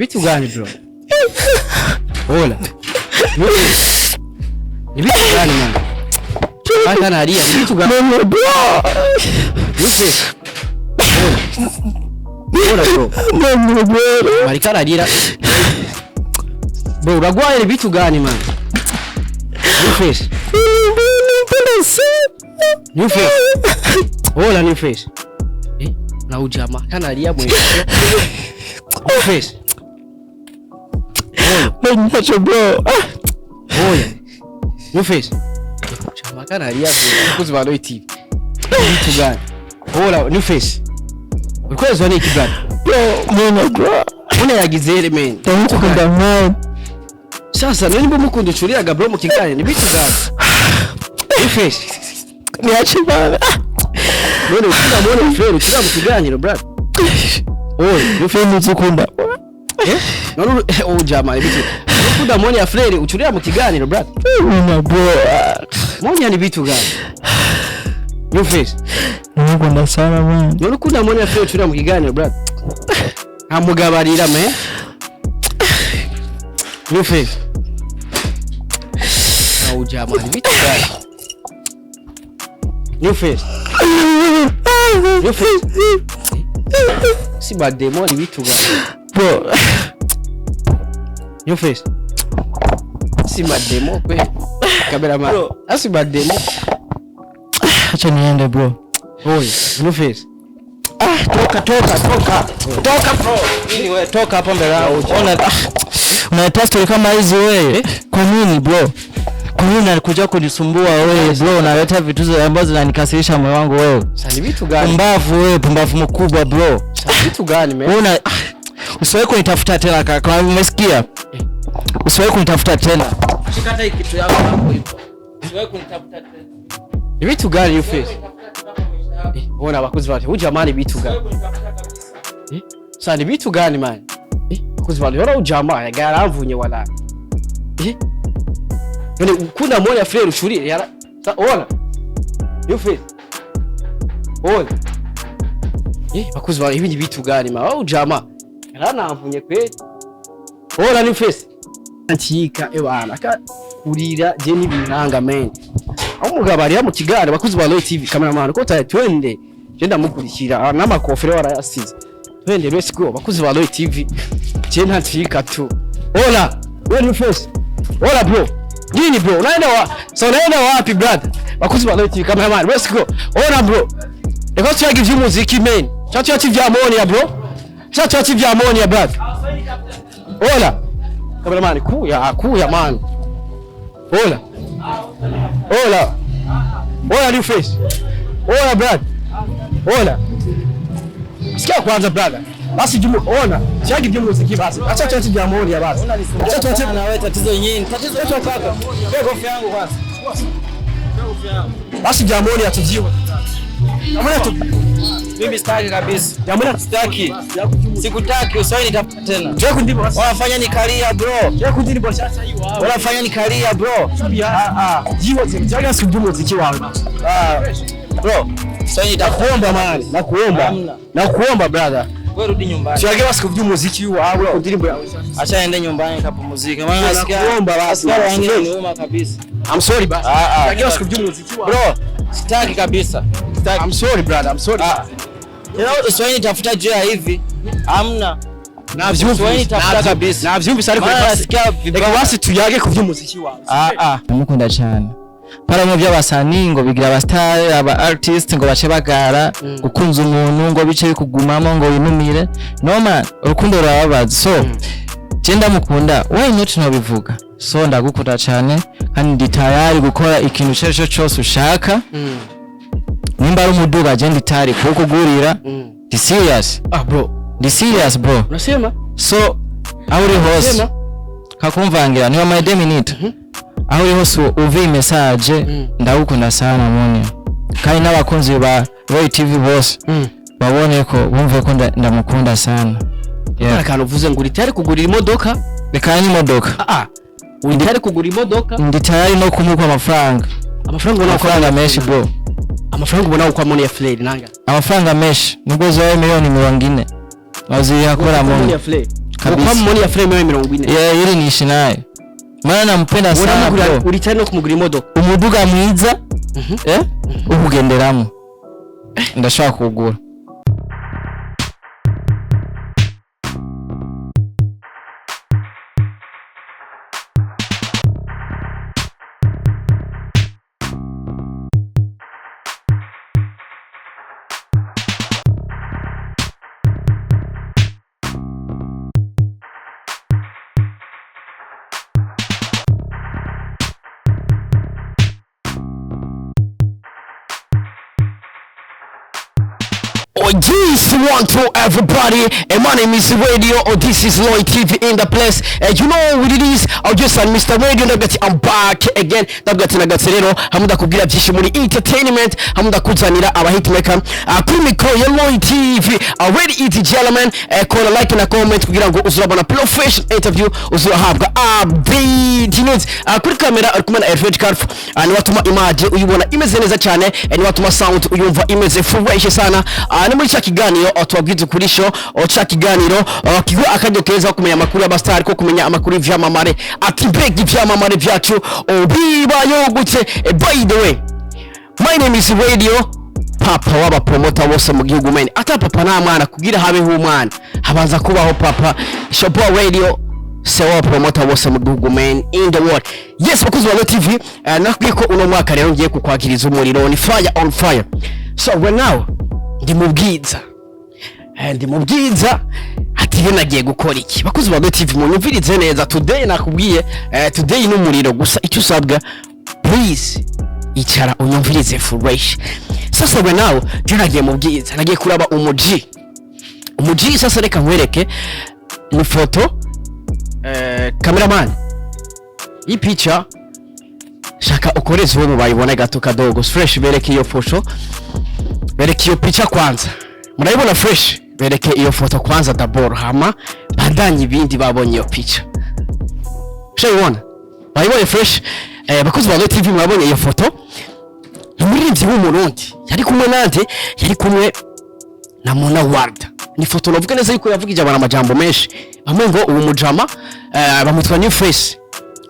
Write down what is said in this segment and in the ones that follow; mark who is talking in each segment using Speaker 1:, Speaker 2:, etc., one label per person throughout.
Speaker 1: Vitu gani, bro? Hola. Ni vitu gani, man? Hata analia, ni vitu gani?
Speaker 2: Bro.
Speaker 1: Yupe. Hola. Hola, bro.
Speaker 2: Mama, bro.
Speaker 1: Marika ararira. Bro, uragwaye, ni vitu gani, man? New Face.
Speaker 2: Napenda sana.
Speaker 1: New Face. Hola, New Face. Eh, na ujamaa kanalia mwenyewe. New Face. Hola.
Speaker 2: Niache, bro. Ah.
Speaker 1: Oya. New Face. Jamaa kanalia kuzi ba TV. Vitu gani? Hola, New Face. Ukwezwa ni iki, brother?
Speaker 2: Bro, Mona, bro.
Speaker 1: Mona yagize here, man?
Speaker 2: Ndamukunda, man.
Speaker 1: Sasa none nimba mukunda ucuriraga, bro, mu kiganiro, ni vitu gani? New Face.
Speaker 2: Niache bana.
Speaker 1: None ukunda Mona Fleur ucurira mu kiganiro, brother? Oya, New Face.
Speaker 2: Mimi nzukunda.
Speaker 1: Eh? None oh jamaa, ni vitu. Ukunda Mona Fleur ucurira mu kiganiro, brother?
Speaker 2: Mona, bro.
Speaker 1: Monia ni vitu gani? New Face.
Speaker 2: Ndamukunda sana, man.
Speaker 1: None ukunda Monia Fleur ucurira mu kiganiro, brother? Nta mugabo arira, man. New Face. Na ujamaa ni vitu gani? New Face. New Face. Si bademo, ni vitu gani?
Speaker 2: Bro.
Speaker 1: New Face. Si mademo kwe. Cameraman.
Speaker 2: Bro.
Speaker 1: Asi mademo.
Speaker 2: Acha niende, bro.
Speaker 1: Oye, New Face.
Speaker 2: Ah, toka, toka, toka. Toka, bro. Nini wewe, toka hapo mbele yangu. Ona, ah. Unaleta story kama hizi wewe. Kwa nini, bro? Kwa nini unakuja kunisumbua wewe, bro? Unaleta vitu ambazo zinanikasirisha moyo wangu wewe.
Speaker 1: Sasa ni vitu gani?
Speaker 2: Pumbavu wewe, pumbavu mkubwa, bro.
Speaker 1: Sasa ni vitu gani, man?
Speaker 2: Wewe una ah, usiwahi kunitafuta tena, kaka. Umesikia? Usiwahi kunitafuta tena. Shika hata hii kitu yako hapo hivyo. Usiwahi kunitafuta tena.
Speaker 1: Ni vitu gani, New Face? Eh, ona abakozi bacu. Huyu jamaa ni vitu gani? Eh? Sasa ni vitu gani, man? Eh, abakozi bacu. Yora ujamaa yaramvunye wala. Eh? None ukunda Monia Fleur ushurire yara. Sa ona. New Face. Ona. Eh, bakozi bacu, ibi ni vitu gani, man? Oh jamaa. Yaranamvunye kweli. Ona, New Face. Antika ebana ka kurira je nibiranga, man. Aho umugabo arira mu kiganiro, bakuzi ba Royal TV, cameraman ko taye, twende, je ndamukurikira n'amakofero warayasize, twende, let's go. Bakuzi ba Royal TV, je ntatika tu. Hola wewe, New Face. Hola, bro, nini, bro, unaenda wa so unaenda wapi, brother? Bakuzi ba Royal TV, cameraman, let's go. Hola, bro, reka tuyage ivy'umuziki, man. Cha tuyaci vya Monia, bro, cha tuyaci vya Monia, brother. Hola, cameraman, kuya kuya, man. Hola. Hola. Hola, New Face. Hola, brother. Hola. Sikia kwanza, brother. Basi jumu ona. Siaki by'umuziki basi. Acha tuache vya Monia basi. Acha tuache
Speaker 2: na wewe tatizo nyingi. Tatizo letu kaka. Wewe kofi yangu kwanza.
Speaker 1: Basi vya Monia tujiwe. Monia tu
Speaker 2: Mimi sitaki kabisa.
Speaker 1: Ya Monia.
Speaker 2: Sitaki. Sikutaki, usiwahi nitafuta tena.
Speaker 1: Je kundi basi.
Speaker 2: Wanafanya nikalia, bro.
Speaker 1: Je kundi ni boshasha hiyo wawe.
Speaker 2: Wanafanya nikalia, bro.
Speaker 1: Ah ah. Jiwe jaga si by'umuziki wawe.
Speaker 2: Ah. Bro, usiwahi nitafuta.
Speaker 1: Nakuomba, man. Nakuomba.
Speaker 2: Hamna.
Speaker 1: Nakuomba, brother.
Speaker 2: Wewe rudi nyumbani.
Speaker 1: Siage basi kuby'umuziki wawe kundirimbo yawe.
Speaker 2: Acha niende nyumbani kapumzike. Maana nasikia
Speaker 1: Nakuomba basi.
Speaker 2: nasikia roho yangu inaniuma kabisa.
Speaker 1: I'm sorry basi.
Speaker 2: Ah, ah.
Speaker 1: Siage basi kuby'umuziki wawe.
Speaker 2: Bro, sitaki kabisa. Sitaki.
Speaker 1: I'm sorry, brother. I'm sorry.
Speaker 2: Ah. Tena usiwahi nitafuta juu ya hivi. Hamna.
Speaker 1: Navyumvise.
Speaker 2: Usiwahi nitafuta kabisa.
Speaker 1: Navyumvise, ariko
Speaker 2: Maana
Speaker 1: reka
Speaker 2: nasikia vibaya.
Speaker 1: reka basi tuyage ku by'umuziki wawe.
Speaker 2: Ah ah. Ndamukunda cyane. Para by'abasanii ngo bigira aba star, aba artist ngo bace bagara gukunza umuntu ngo bice bikugumamo ngo winumire. No man, urukundo rurababaza. So, je ndamukunda, why not nobivuga? So ndagukunda cyane kandi ndi tayari gukora ikintu icyo ari cyo cyose ushaka. Nimba ari umuduga, je ndi tayari kuwukugurira. Ndi serious.
Speaker 1: Ah, bro.
Speaker 2: Ndi serious, bro.
Speaker 1: Unasema?
Speaker 2: So aho uri hose
Speaker 1: Unasema?
Speaker 2: kakumvangira niba my deux minutes, aho uri hose uvi message, ndagukunda sana, Monia, kandi n'abakunzi ba Roy TV bose babone ko bumve ko ndamukunda sana.
Speaker 1: Hari
Speaker 2: Yeah.
Speaker 1: akantu uvuze ngo uri tayari kugurira imodoka.
Speaker 2: Reka n'imodoka.
Speaker 1: Ah ah. Uri tayari kugura imodoka?
Speaker 2: Ndi tayari no kumuha amafaranga.
Speaker 1: Amafaranga ubona
Speaker 2: Amafaranga menshi, bro.
Speaker 1: Amafaranga ubona uko Monia Fleur nanga.
Speaker 2: Amafaranga menshi, nubwo zoba 40 miliyoni wazirakora
Speaker 1: Monia
Speaker 2: Monia.
Speaker 1: Fleur. Kwa
Speaker 2: Kabisa.
Speaker 1: Moni ya frame yawe 40.
Speaker 2: Yeah, ili niishi naye maana nampenda sana
Speaker 1: Uramugura
Speaker 2: bro.
Speaker 1: uri tayari no kumugura imodoka?
Speaker 2: Umuduga mwiza ukugenderamo ndashobora kuwugura.
Speaker 1: Oh, yes, one to everybody. And my name is Radio. Oh, this is Lloyd TV in the place. You know what it is. Oh, just and Mr. Radio. Ndagati, I'm back again. Ndagati nagatse rero hamwe ndakubwira byinshi muri entertainment, hamwe ndakuzanira aba hitmaker kuri micro ya Lloyd TV. Already it gentlemen, kora like na comment kugira ngo uzurabona professional interview, uzurahabwa update news. Kuri kamera ari kumwe na Elfred Karf, ni watuma image uyibona imeze neza cyane, ni watuma sound uyumva imeze fresh sana. Ni muri cya kiganiro tubabwiza ukuri show, cya kiganiro kiguha akaryo keza ko kumenya amakuru y'abastar, ko kumenya amakuru y'ivyamamare, ati mbega ivyamamare vyacu bibayeho gute? By the way, my name is Radio, papa w'abapromota bose mu gihugu mene. Ata papa nta mwana, kugira habeho umwana habanza kubaho papa. Shopo Radio, se w'abapromota bose mu gihugu man in the world. Yes, bakuzi ba TV, nakubwiye ko uno mwaka rero ngiye kukwakiriza umuriro, ni fire on fire. So right now ndi mu Bwiza. Ndi mu Bwiza. Ati rero nagiye gukora iki? Bakuzi ba TV, munyumvirize neza. Today nakubwiye, today ni umuriro gusa. Icyo usabwa, please icara unyumvirize fresh. Sasa we nawe je nagiye mu Bwiza, nagiye kuraba umuji, umuji. Sasa reka nkwereke ni foto. Cameraman, iyi picha shaka ukoreze uwo bayibone gato kadogo fresh. Bereke iyo foto, bereke iyo picha kwanza. Murayibona fresh? Bereke iyo foto kwanza d'abord, hama bandanye ibindi babonye iyo picha. Ushayibona? Bayibonye fresh? Bakozi ba TV, mwabonye iyo foto? Ni umuririmbyi w'Umurundi yari kumwe nande? Yari kumwe na Mona Warda. Ni foto navuga neza yuko yavugije abantu amajambo menshi. Bamwe ngo uwo mujama bamutwa New Face,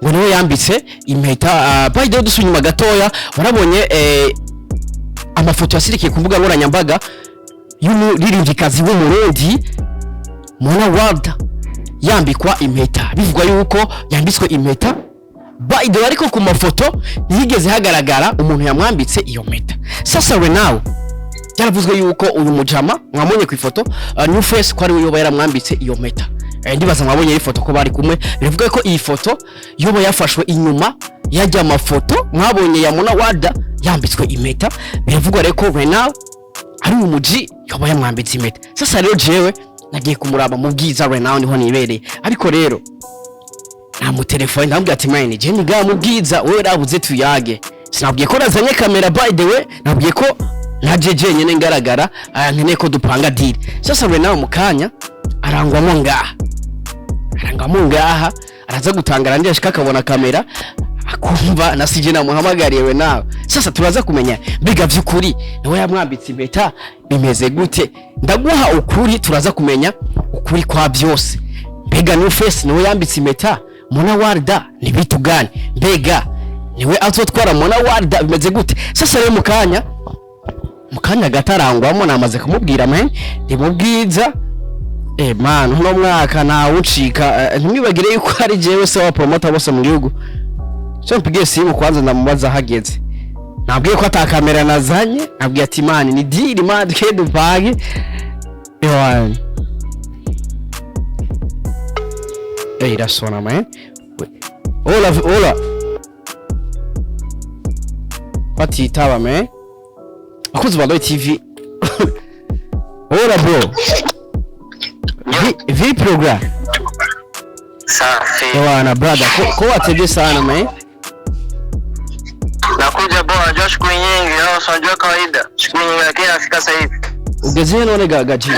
Speaker 1: ngo niwe yambitse impeta. By the way, dusubiye inyuma gatoya, warabonye amafoto yasirikiye ku mbuga nkoranyambaga y'umuririmbyikazi w'Umurundi Mona Warda yambikwa impeta, bivugwa yuko yambitswe impeta. By the way, ariko ku mafoto ntiyigeze hagaragara umuntu yamwambitse iyo mpeta. Sasa we nawe byaravuzwe yuko uyu mujama mwabonye ku ifoto, New Face, ko ari we yoba yaramwambitse iyo mpeta. Ndibaza mwabonye iyi foto ko bari kumwe. Biravuga ko iyi foto yoba yafashwe inyuma yajya amafoto mwabonye ya Mona Warda yambitswe impeta. Biravugwa rero ko we nawe ari umuji yoba yamwambitse impeta. Sasa rero jewe nagiye kumuraba mu Bwiza, right now niho nibereye. Ariko rero namutelefone, ndamubwira ati: "Man, je niga mu Bwiza, wewe rabuze tuyage." Sinabwiye ko nazanye kamera. By the way, nabwiye ko ntaje jenyine ngaragara, aya nkeneye ko dupanga deal. Sasa we nawe mu kanya arangwamo ngaha, arangwamo ngaha, araza gutangara ndi ashika akabona kamera, akumva na sije namuhamagariye. We nawe sasa turaza kumenya mbega vy'ukuri nawe yamwambitse impeta, bimeze gute? Ndaguha ukuri, turaza kumenya ukuri kwa byose. Mbega New Face niwe yambitse impeta Mona Warda? Ni bitu gani? Mbega niwe azotwara Mona Warda? Bimeze gute? Sasa rero mu kanya gatarangwamo, namaze kumubwira: "Man, ndi mu Bwiza." Man, uno mwaka nawucika. Ntimwibagire yuko ari jewe se wa promoter bose mu gihugu. So mpigiye simu kwanza, ndamubaza hageze. Nabwiye ko ata kamera nazanye, nabwiye ati: "Man, ni deal man, twe dupange." Ewan. Irasona man. Hola, hola. Batitaba man. Abakozi ba Roy TV. Hola bro. Vi program.
Speaker 3: Safi.
Speaker 1: Ewana brother, ko watebye sana man.
Speaker 3: Nakuja bro, unajua shughuli nyingi, au si unajua kawaida. Shughuli nyingi lakini nafika sasa hivi.
Speaker 1: Ugeze none gaji?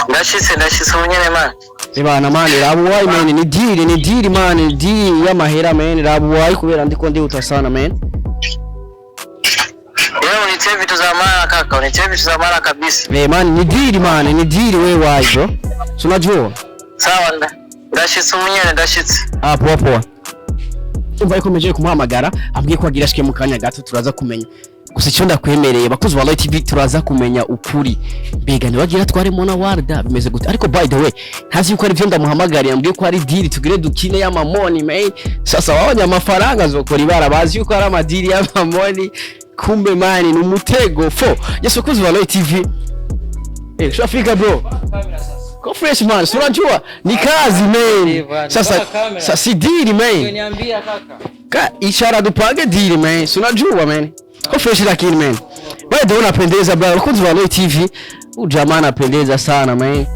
Speaker 3: Ndashitse, ndashitse ubu nyene man.
Speaker 1: Ebana man, rabuwayi man, ni deal, ni deal man, ni deal y'amahera man, rabuwayi kubera ndiko ndihuta sana man.
Speaker 3: Leo ni Unitie vitu za maana kaka, unitie vitu za maana kabisa.
Speaker 1: Eh man, ni deal man, ni deal wewe wahi bro. Si unajua?
Speaker 3: Sawa, ndashitse umunyene, ndashitse.
Speaker 1: Ah, poa poa. Umva yuko meje kumuhamagara, ambwiye ko agira ashike mu kanya gato, turaza kumenya. Gusa icyo ndakwemereye, bakuzi ba Light TV, turaza kumenya ukuri. Mbega ntibagira tware Mona Warda, bimeze gute? Ariko by the way, ntazi yuko ari byo ndamuhamagariye, ambwiye ko ari deal tugire dukine y'amamoni man. Sasa wabonye amafaranga azokora ibara, bazi yuko ari amadeal y'amamoni, kumbe man ni umutego fo. Yes, bakuzi ba Light TV. Eh, ushafika bro? Ko fresh man, si unajua ni kazi man. Sasa sasa si deal man.
Speaker 2: Niambia kaka.
Speaker 1: Ka ishara dupange deal man. Si unajua man. Ko fresh lakini man. Wewe ndio unapendeza bro. Bakunzi wa Roy TV. Huyu jamaa anapendeza sana man.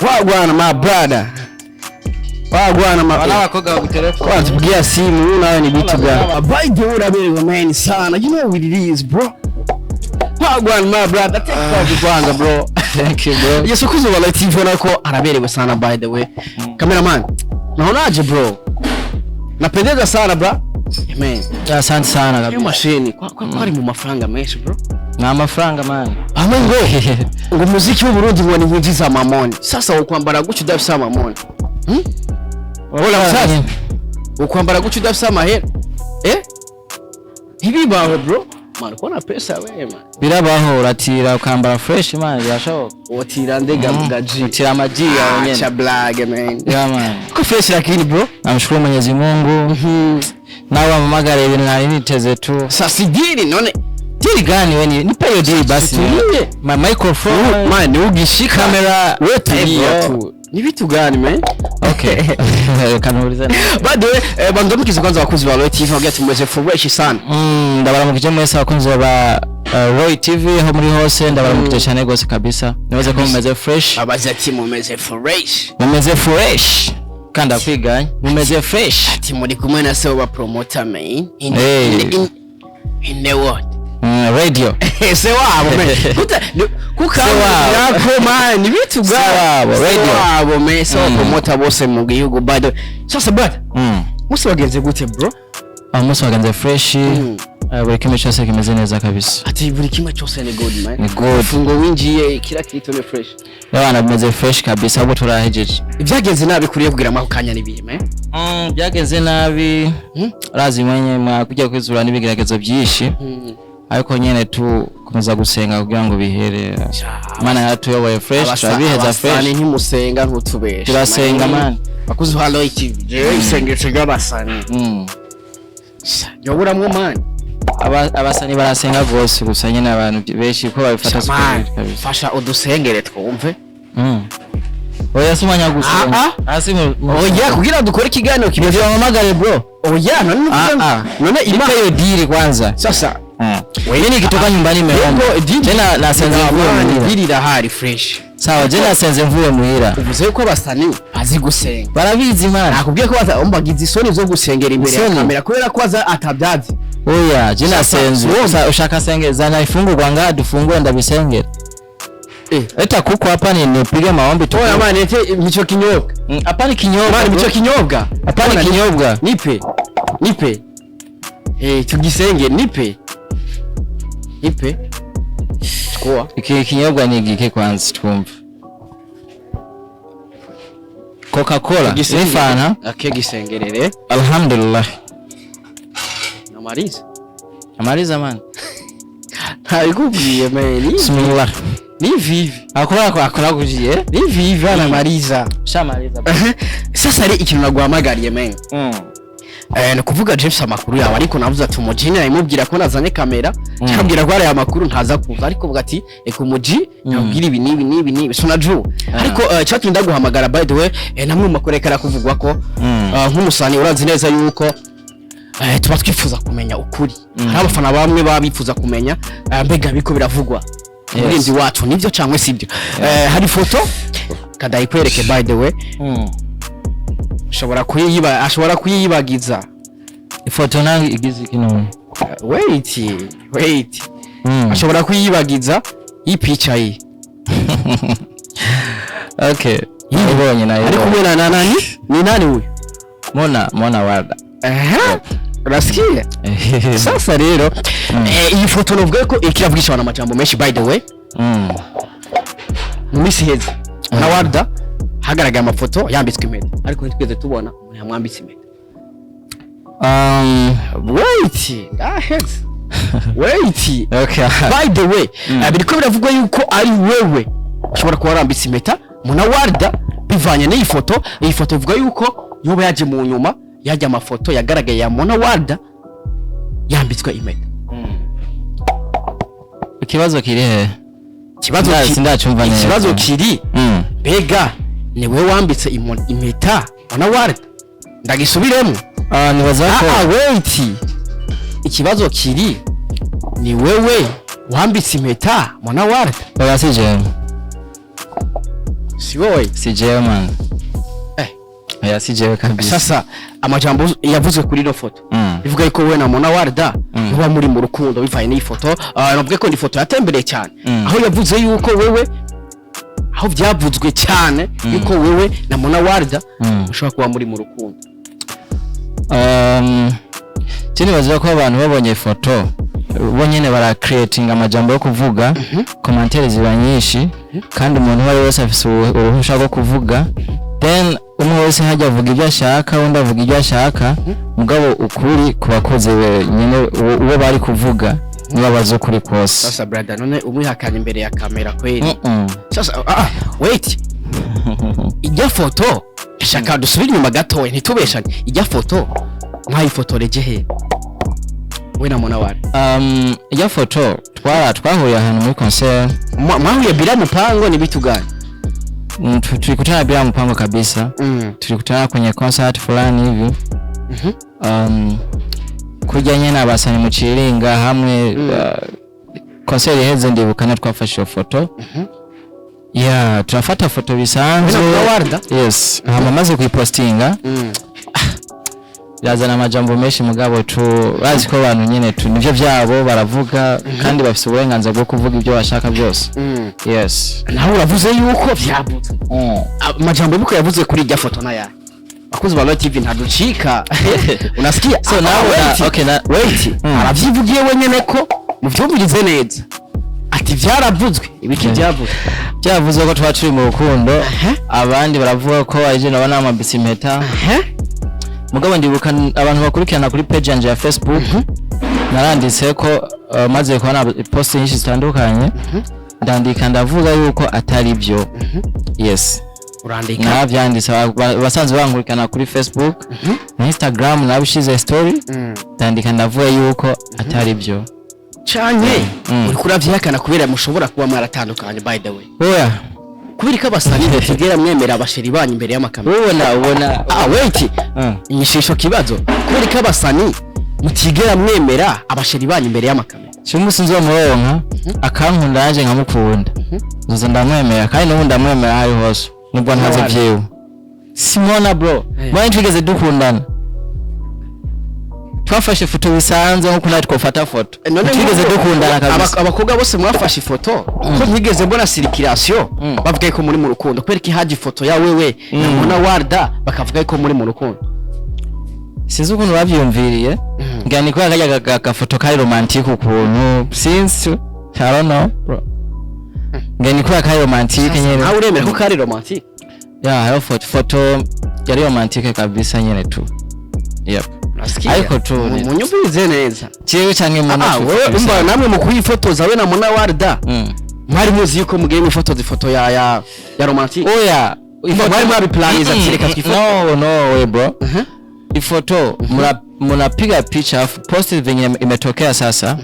Speaker 1: Wa bwana my brother. Wa bwana my
Speaker 2: Wala abakobwa bagutelefona.
Speaker 1: Kwanza tupigia simu, huyu nawe ni vitu gani? By the way, unaberewe man sana. You know what it is bro. Wa bwana my brother. Take five kwanza bro.
Speaker 2: Thank you bro.
Speaker 1: Yes, bakunzi wa Roy TV, ubona ko araberewe sana by the way. Cameraman, naonaje bro? Napendeza sana bro. Man.
Speaker 2: Asante sana
Speaker 1: Hiyo
Speaker 2: kabisa.
Speaker 1: mashini kwa ari mu mafaranga menshi bro.
Speaker 2: Ni amafaranga man.
Speaker 1: Hamwe ngo umuziki w'u Burundi ngo ni nkingi amamoni. Sasa ukwambara gutyo udafise amamoni? Hmm? Ola sasa ukwambara gutyo udafise amahera? Eh? Ntibibaho bro. Man, uko pesa we man.
Speaker 2: Birabaho, uratira ukambara fresh man, birashoboka.
Speaker 1: Otira ndega gaji.
Speaker 2: Utira amaji yawe nyene.
Speaker 1: Acha blague man.
Speaker 2: Yeah man.
Speaker 1: Ko fresh lakini bro.
Speaker 2: Namshukuru Mwenyezi Mungu. Nawe wamamagara ibintu nari niteze tu.
Speaker 1: Sasa deal none.
Speaker 2: Deal gani we? Ni nipe hiyo deal basi.
Speaker 1: Tulie.
Speaker 2: Ma microphone.
Speaker 1: Man, ugishika
Speaker 2: Kamera.
Speaker 1: wewe tulia
Speaker 2: Eh, bro.
Speaker 1: tu. Ni vitu gani man?
Speaker 2: Okay. Kanuuliza.
Speaker 1: By the way, banza mukize kwanza abakozi ba Roy TV, bagira ati mumeze fresh sana.
Speaker 2: Ndabaramukije mwese abakunzi ba Roy TV aho muri hose, ndabaramukije cyane gose kabisa. Nibaze ko mumeze fresh.
Speaker 1: Abaza ati mumeze fresh.
Speaker 2: Mumeze fresh. Kandi akwiganye. Mumeze fresh.
Speaker 1: Ati muri kumwe na se wa promoter man. In,
Speaker 2: Hey.
Speaker 1: in the world.
Speaker 2: Radio.
Speaker 1: Se wabo man. Kuta kuka
Speaker 2: Se wabo.
Speaker 1: yako man, ni vitu
Speaker 2: Se
Speaker 1: gani?
Speaker 2: wabo,
Speaker 1: Se
Speaker 2: radio.
Speaker 1: wabo man, se wa promoter bose mu gihugu by the way. Sasa brother, musi wagenze gute bro?
Speaker 2: Aho umunsi wagenze fresh. Buri kimwe cyose kimeze neza kabisa.
Speaker 1: Ati buri kimwe cyose ni good man.
Speaker 2: Ni good.
Speaker 1: Fungo winjiye kila kitu ni fresh.
Speaker 2: Abana bimeze fresh kabisa, ahubwo turahejeje.
Speaker 1: Ibyagenze nabi kuriye kugira ngo kanya nibihe man?
Speaker 2: Byagenze nabi. Urazi mwenye mwakujya kwizura n'ibigeragezo byinshi. Ariko nyene tukomeza gusenga kugira ngo bihere. Imana yaratuyoboye fresh, turabiheza
Speaker 1: Abasani
Speaker 2: fresh.
Speaker 1: ntimusenga, ntutubeshe.
Speaker 2: Turasenga man.
Speaker 1: Bakuzi ba Roy TV, jewe isengesho ry'abasani yoburamwo man.
Speaker 2: Abasani barasenga rwose, gusa nyene abantu benshi ko babifata
Speaker 1: Man,
Speaker 2: siko kabisa.
Speaker 1: fasha udusengere twumve.
Speaker 2: Oya, si umwanya wo gusenga.
Speaker 1: Ah,
Speaker 2: Hasi mu
Speaker 1: Oya, kugira dukore ikiganiro kimeze.
Speaker 2: Nivyo wamamagare bro.
Speaker 1: Oya, none
Speaker 2: Ah, ah.
Speaker 1: none
Speaker 2: Nipe
Speaker 1: ima
Speaker 2: hiyo deal kwanza.
Speaker 1: Sasa
Speaker 2: Mimi nikitoka nyumbani nimeomba.
Speaker 1: Yego, deal.
Speaker 2: Tena nasenze mvuye
Speaker 1: Man,
Speaker 2: muhira.
Speaker 1: deal irahari fresh.
Speaker 2: Sawa, je nasenze mvuye muhira.
Speaker 1: Uvuze ko abasani bazi gusenga.
Speaker 2: Barabizi man.
Speaker 1: Nakubwiye ko bagize isoni zo gusengera imbere ya
Speaker 2: Isoni?
Speaker 1: kamera kubera ko aza atabyazi.
Speaker 2: Oya, je nasenze.
Speaker 1: Uwumva.
Speaker 2: Ushaka senge zana ifungurwa ngaha dufungure ndabisengera.
Speaker 1: Eh.
Speaker 2: Eta kuko hapa ni nipige maombi tu.
Speaker 1: Oya man, ete mico kinyobwa.
Speaker 2: Hapa ni kinyobwa.
Speaker 1: Man,
Speaker 2: Bro.
Speaker 1: mico kinyobwa.
Speaker 2: Hapa ni
Speaker 1: Ona,
Speaker 2: kinyobwa.
Speaker 1: Nipe. Nipe. Eh, tugisenge nipe. Nipe. Chukua.
Speaker 2: Iki kinyobwa ni igike kwanza twumve. Coca-Cola, ni Fanta.
Speaker 1: Ake gisengerere.
Speaker 2: Alhamdulillah.
Speaker 1: Namaliza.
Speaker 2: Amaliza man.
Speaker 1: Ntabikubwiye man.
Speaker 2: Bismillah.
Speaker 1: Ni vivi.
Speaker 2: Akora kwa akora kujiye.
Speaker 1: Ni vivi anamaliza.
Speaker 2: Shamaliza.
Speaker 1: Sasa rero ikintu naguhamagariye man. Eh, ni kuvuga James amakuru yawe, ariko navuze ati umujini namubwira ko nazanye kamera, cyambwira ko ari aya makuru ntaza kuza, ariko vuga ati reka umuji nabwira ibi n'ibi n'ibi n'ibi sunaju. Ariko cyatumye ndaguhamagara by the way, namwe mu makuru reka kuvugwa ko nk'umusani urazi neza yuko tuba twifuza kumenya ukuri. Hari abafana bamwe baba bifuza kumenya mbega biko biravugwa umurinzi wacu nibyo cyangwa sibyo? Hari foto kadayikwereke by the way. Ashobora kuyiba, ashobora kuyibagiza.
Speaker 2: Ifoto nayo igize kino.
Speaker 1: Wait, wait. Ashobora kuyibagiza iyi picha iyi.
Speaker 2: Okay. Ibonye nayo.
Speaker 1: Ari kumwe na nani? Ni nani huyu?
Speaker 2: Mona Warda.
Speaker 1: Aha. Unasikia? Sasa rero Iyi foto novuga ko ikiravugisha abantu amajambo menshi, by the way. Mu minsi iheze na Warda hagaragaye amafoto yambitswe impeta, ariko ntitwigeze tubona umuntu yamwambitse impeta. Wait, ndaheze, wait.
Speaker 2: Okay.
Speaker 1: By the way, biriko biravugwa yuko ari wewe ushobora kuba warambitse impeta Muna Warda, bivanye n'iyi foto. Iyi foto ivuga yuko yoba yaje mu nyuma yajya amafoto yagaragaye ya Muna Warda yambitswe impeta.
Speaker 2: Ikibazo kiri he?
Speaker 1: Ikibazo
Speaker 2: Sindacumva neza.
Speaker 1: Ikibazo kiri, mbega ni wewe wambitse impeta Muna Warda? Ndagisubiremo.
Speaker 2: Ah, nibaza ko
Speaker 1: Ah, wait, ikibazo kiri, ni wewe wambitse impeta Muna Warda?
Speaker 2: Oya, si jewe.
Speaker 1: Si wowe?
Speaker 2: Si jewe, man. Oya, si jewe kabisa.
Speaker 1: Sasa amajambo yavuzwe kuri ino foto bivuga yuko wowe na Mona Warda muba muri mu rukundo bivanye n'iyi foto. Navuga ko ni foto yatembereye cyane, aho yavuze yuko wewe, aho byavuzwe cyane yuko wewe na Mona Warda mushobora kuba muri mu rukundo.
Speaker 2: Je nibaza ko abantu babonye ifoto bo nyene bara creating amajambo yo kuvuga, commentaires ziba nyinshi, kandi umuntu uwo ari we wese afise uruhusha rwo kuvuga. Then umwe wese hajya avuga ibyo ashaka, undi avuga ibyo ashaka, mugabo ukuri ku bakozi nyene uwo bari kuvuga niba bazi ukuri kose.
Speaker 1: Sasa brother, none umwihakana imbere ya kamera kweli? Sasa wait, ijya foto, shaka dusubire inyuma gatoya, ntitubeshanye. Ijya foto mwayifotoreje he, we na Mona Warda?
Speaker 2: Iyo foto twahuriye ahantu muri concert.
Speaker 1: Mwahuye bila mupango, ni vitu gani?
Speaker 2: Tulikutana bila mpango kabisa. Tulikutana kwenye concert fulani hivi. Kurya nyene abasani muciringa hamwe. Concert iheze, ndibuka na twafashe iyo foto. Yeah, turafata foto bisanzwe.
Speaker 1: We na Warda?
Speaker 2: Yes, hama maze kuyipostinga birazana amajambo menshi, mugabo tu bazi ko abantu nyene tu nivyo vyabo baravuga, kandi bafise uburenganzira bwo kuvuga ibyo bashaka byose. Yes.
Speaker 1: Nawe uravuze yuko vyavuzwe, amajambo yuko yavuze kuri ijya foto naya bakuzi ba Royal TV ntaducika, unasikia?
Speaker 2: So nawe
Speaker 1: Wait.
Speaker 2: okay,
Speaker 1: Wait. Aravyivugiye wenyene ko muvyumvirize neza, ati vyaravuzwe ibiki byavuzwe.
Speaker 2: Byavuze ko tuba turi mu rukundo, abandi baravuga ko aje nabo namambitse impeta. Mugabo ndibuka abantu bakurikirana kuri page yanje ya Facebook, naranditse ko maze kubona post nyinshi zitandukanye, ndandika ndavuga yuko atari byo. Yes.
Speaker 1: Urandika?
Speaker 2: Naravyanditse. Basanzwe bankurikirana kuri Facebook na Instagram, nabishize story, ndandika ndavuga yuko atari byo.
Speaker 1: Canke uriko uravyihakana kubera mushobora kuba mwaratandukanye, by the way?
Speaker 2: Oya.
Speaker 1: Kubera ko abasani mutigera mwemera abasheri banyu imbere y'amakamera.
Speaker 2: Ubona
Speaker 1: Ah, wait. Inyishisho kibazo, kubera ko abasani mutigera mwemera abasheri banyu imbere y'amakamera.
Speaker 2: Umunsi nzomuronka akankunda nanje nkamukunda, nzoza ndamwemera, kandi n'ubu ndamwemera aho ari hose nubwo ntazi
Speaker 1: Wari.
Speaker 2: vyiwe. Simona, bro. Mwana twigeze dukundana, twafashe foto bisanzwe nkuko natwe twofata foto.
Speaker 1: None
Speaker 2: twigeze dukundana kabisa.
Speaker 1: Abakobwa bose mwafashe ifoto, ko ntigeze mbona circulation bavuga ko muri mu rukundo? Kubera ko haje ifoto ya wewe na Mona Warda bakavuga ko muri mu rukundo.
Speaker 2: Sinzi ukuntu bavyumviriye, ngira ni kubera karya gafoto kari romantique ukuntu, sinzi, I don't know, bro, ngira ni kubera kari romantique nyene.
Speaker 1: Nawe uremera ko kari romantique?
Speaker 2: Ya, hariho foto yari romantique kabisa nyene tu, yep.
Speaker 1: Nasikia.
Speaker 2: Ariko tu
Speaker 1: Munyumvirize neza.
Speaker 2: Jewe canke Mona
Speaker 1: Ah, wewe umva, namwe mu kuyifotoza we na Mona Warda, mwari muzi yuko mugiye mwifotoza ifoto ya romantique?
Speaker 2: Oya.
Speaker 1: Mwari mwabiplaniza ati reka twifotoze?
Speaker 2: No, no way, bro. Ifoto munapiga picha afu post venye imetokea sasa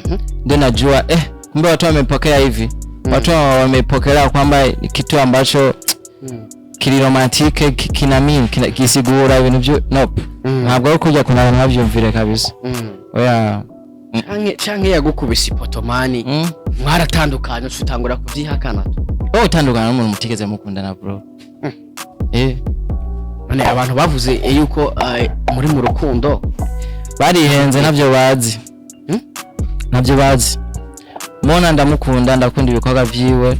Speaker 2: ndio najua kumbe watu wamepokea hivi, watu wamepokelea kwamba ni kitu ambacho kiri romantique, kina mean, gisigura ibintu byo nope. Ntabwo ari kujya kuna abantu bavyumvire kabisa. Oya.
Speaker 1: Canke yagukubise ipoto, man. Mwaratandukanye utangura kuvyihakana?
Speaker 2: Wowe utandukana n'umuntu mutigeze mukundana, bro.
Speaker 1: None abantu bavuze yuko muri mu rukundo?
Speaker 2: Barihenze, ntabyo bazi. Ntabyo bazi. Mona ndamukunda, ndakunda ibikorwa vyiwe,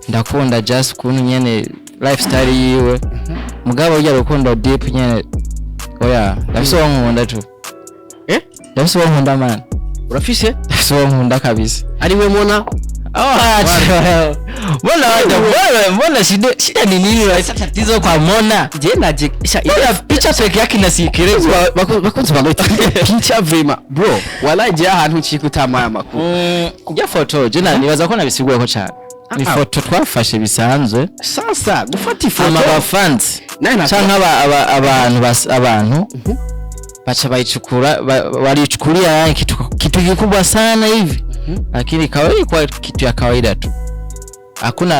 Speaker 2: ndakunda just ukuntu nyene lifestyle yiwe, mugabo urya rukundo deep nyene oya, ndafise uwo nkunda tu. Ndafise uwo nkunda, man.
Speaker 1: Urafise?
Speaker 2: Ndafise uwo nkunda kabisa.
Speaker 1: Ari we Mona?
Speaker 2: Ah, mbona waja, mbona shida ni nini? Sasa tatizo kwa Mona.
Speaker 1: Je naje sha.
Speaker 2: Mbona picha peke yake inasikilizwa?
Speaker 1: Bakunzi ba picha vraiment, bro, walahi je ahantu ncika utamaye amakuru.
Speaker 2: Kujya foto je na nibaza ko nabisiguyeko cyane. Ni
Speaker 1: Ah.
Speaker 2: foto twafashe bisanzwe.
Speaker 1: Sasa gufata ifoto
Speaker 2: Ama abafans
Speaker 1: naye
Speaker 2: canke abantu abantu baca bayichukura, walichukulia yani kitu kikubwa sana hivi, lakini kawaida kwa kitu ya kawaida tu.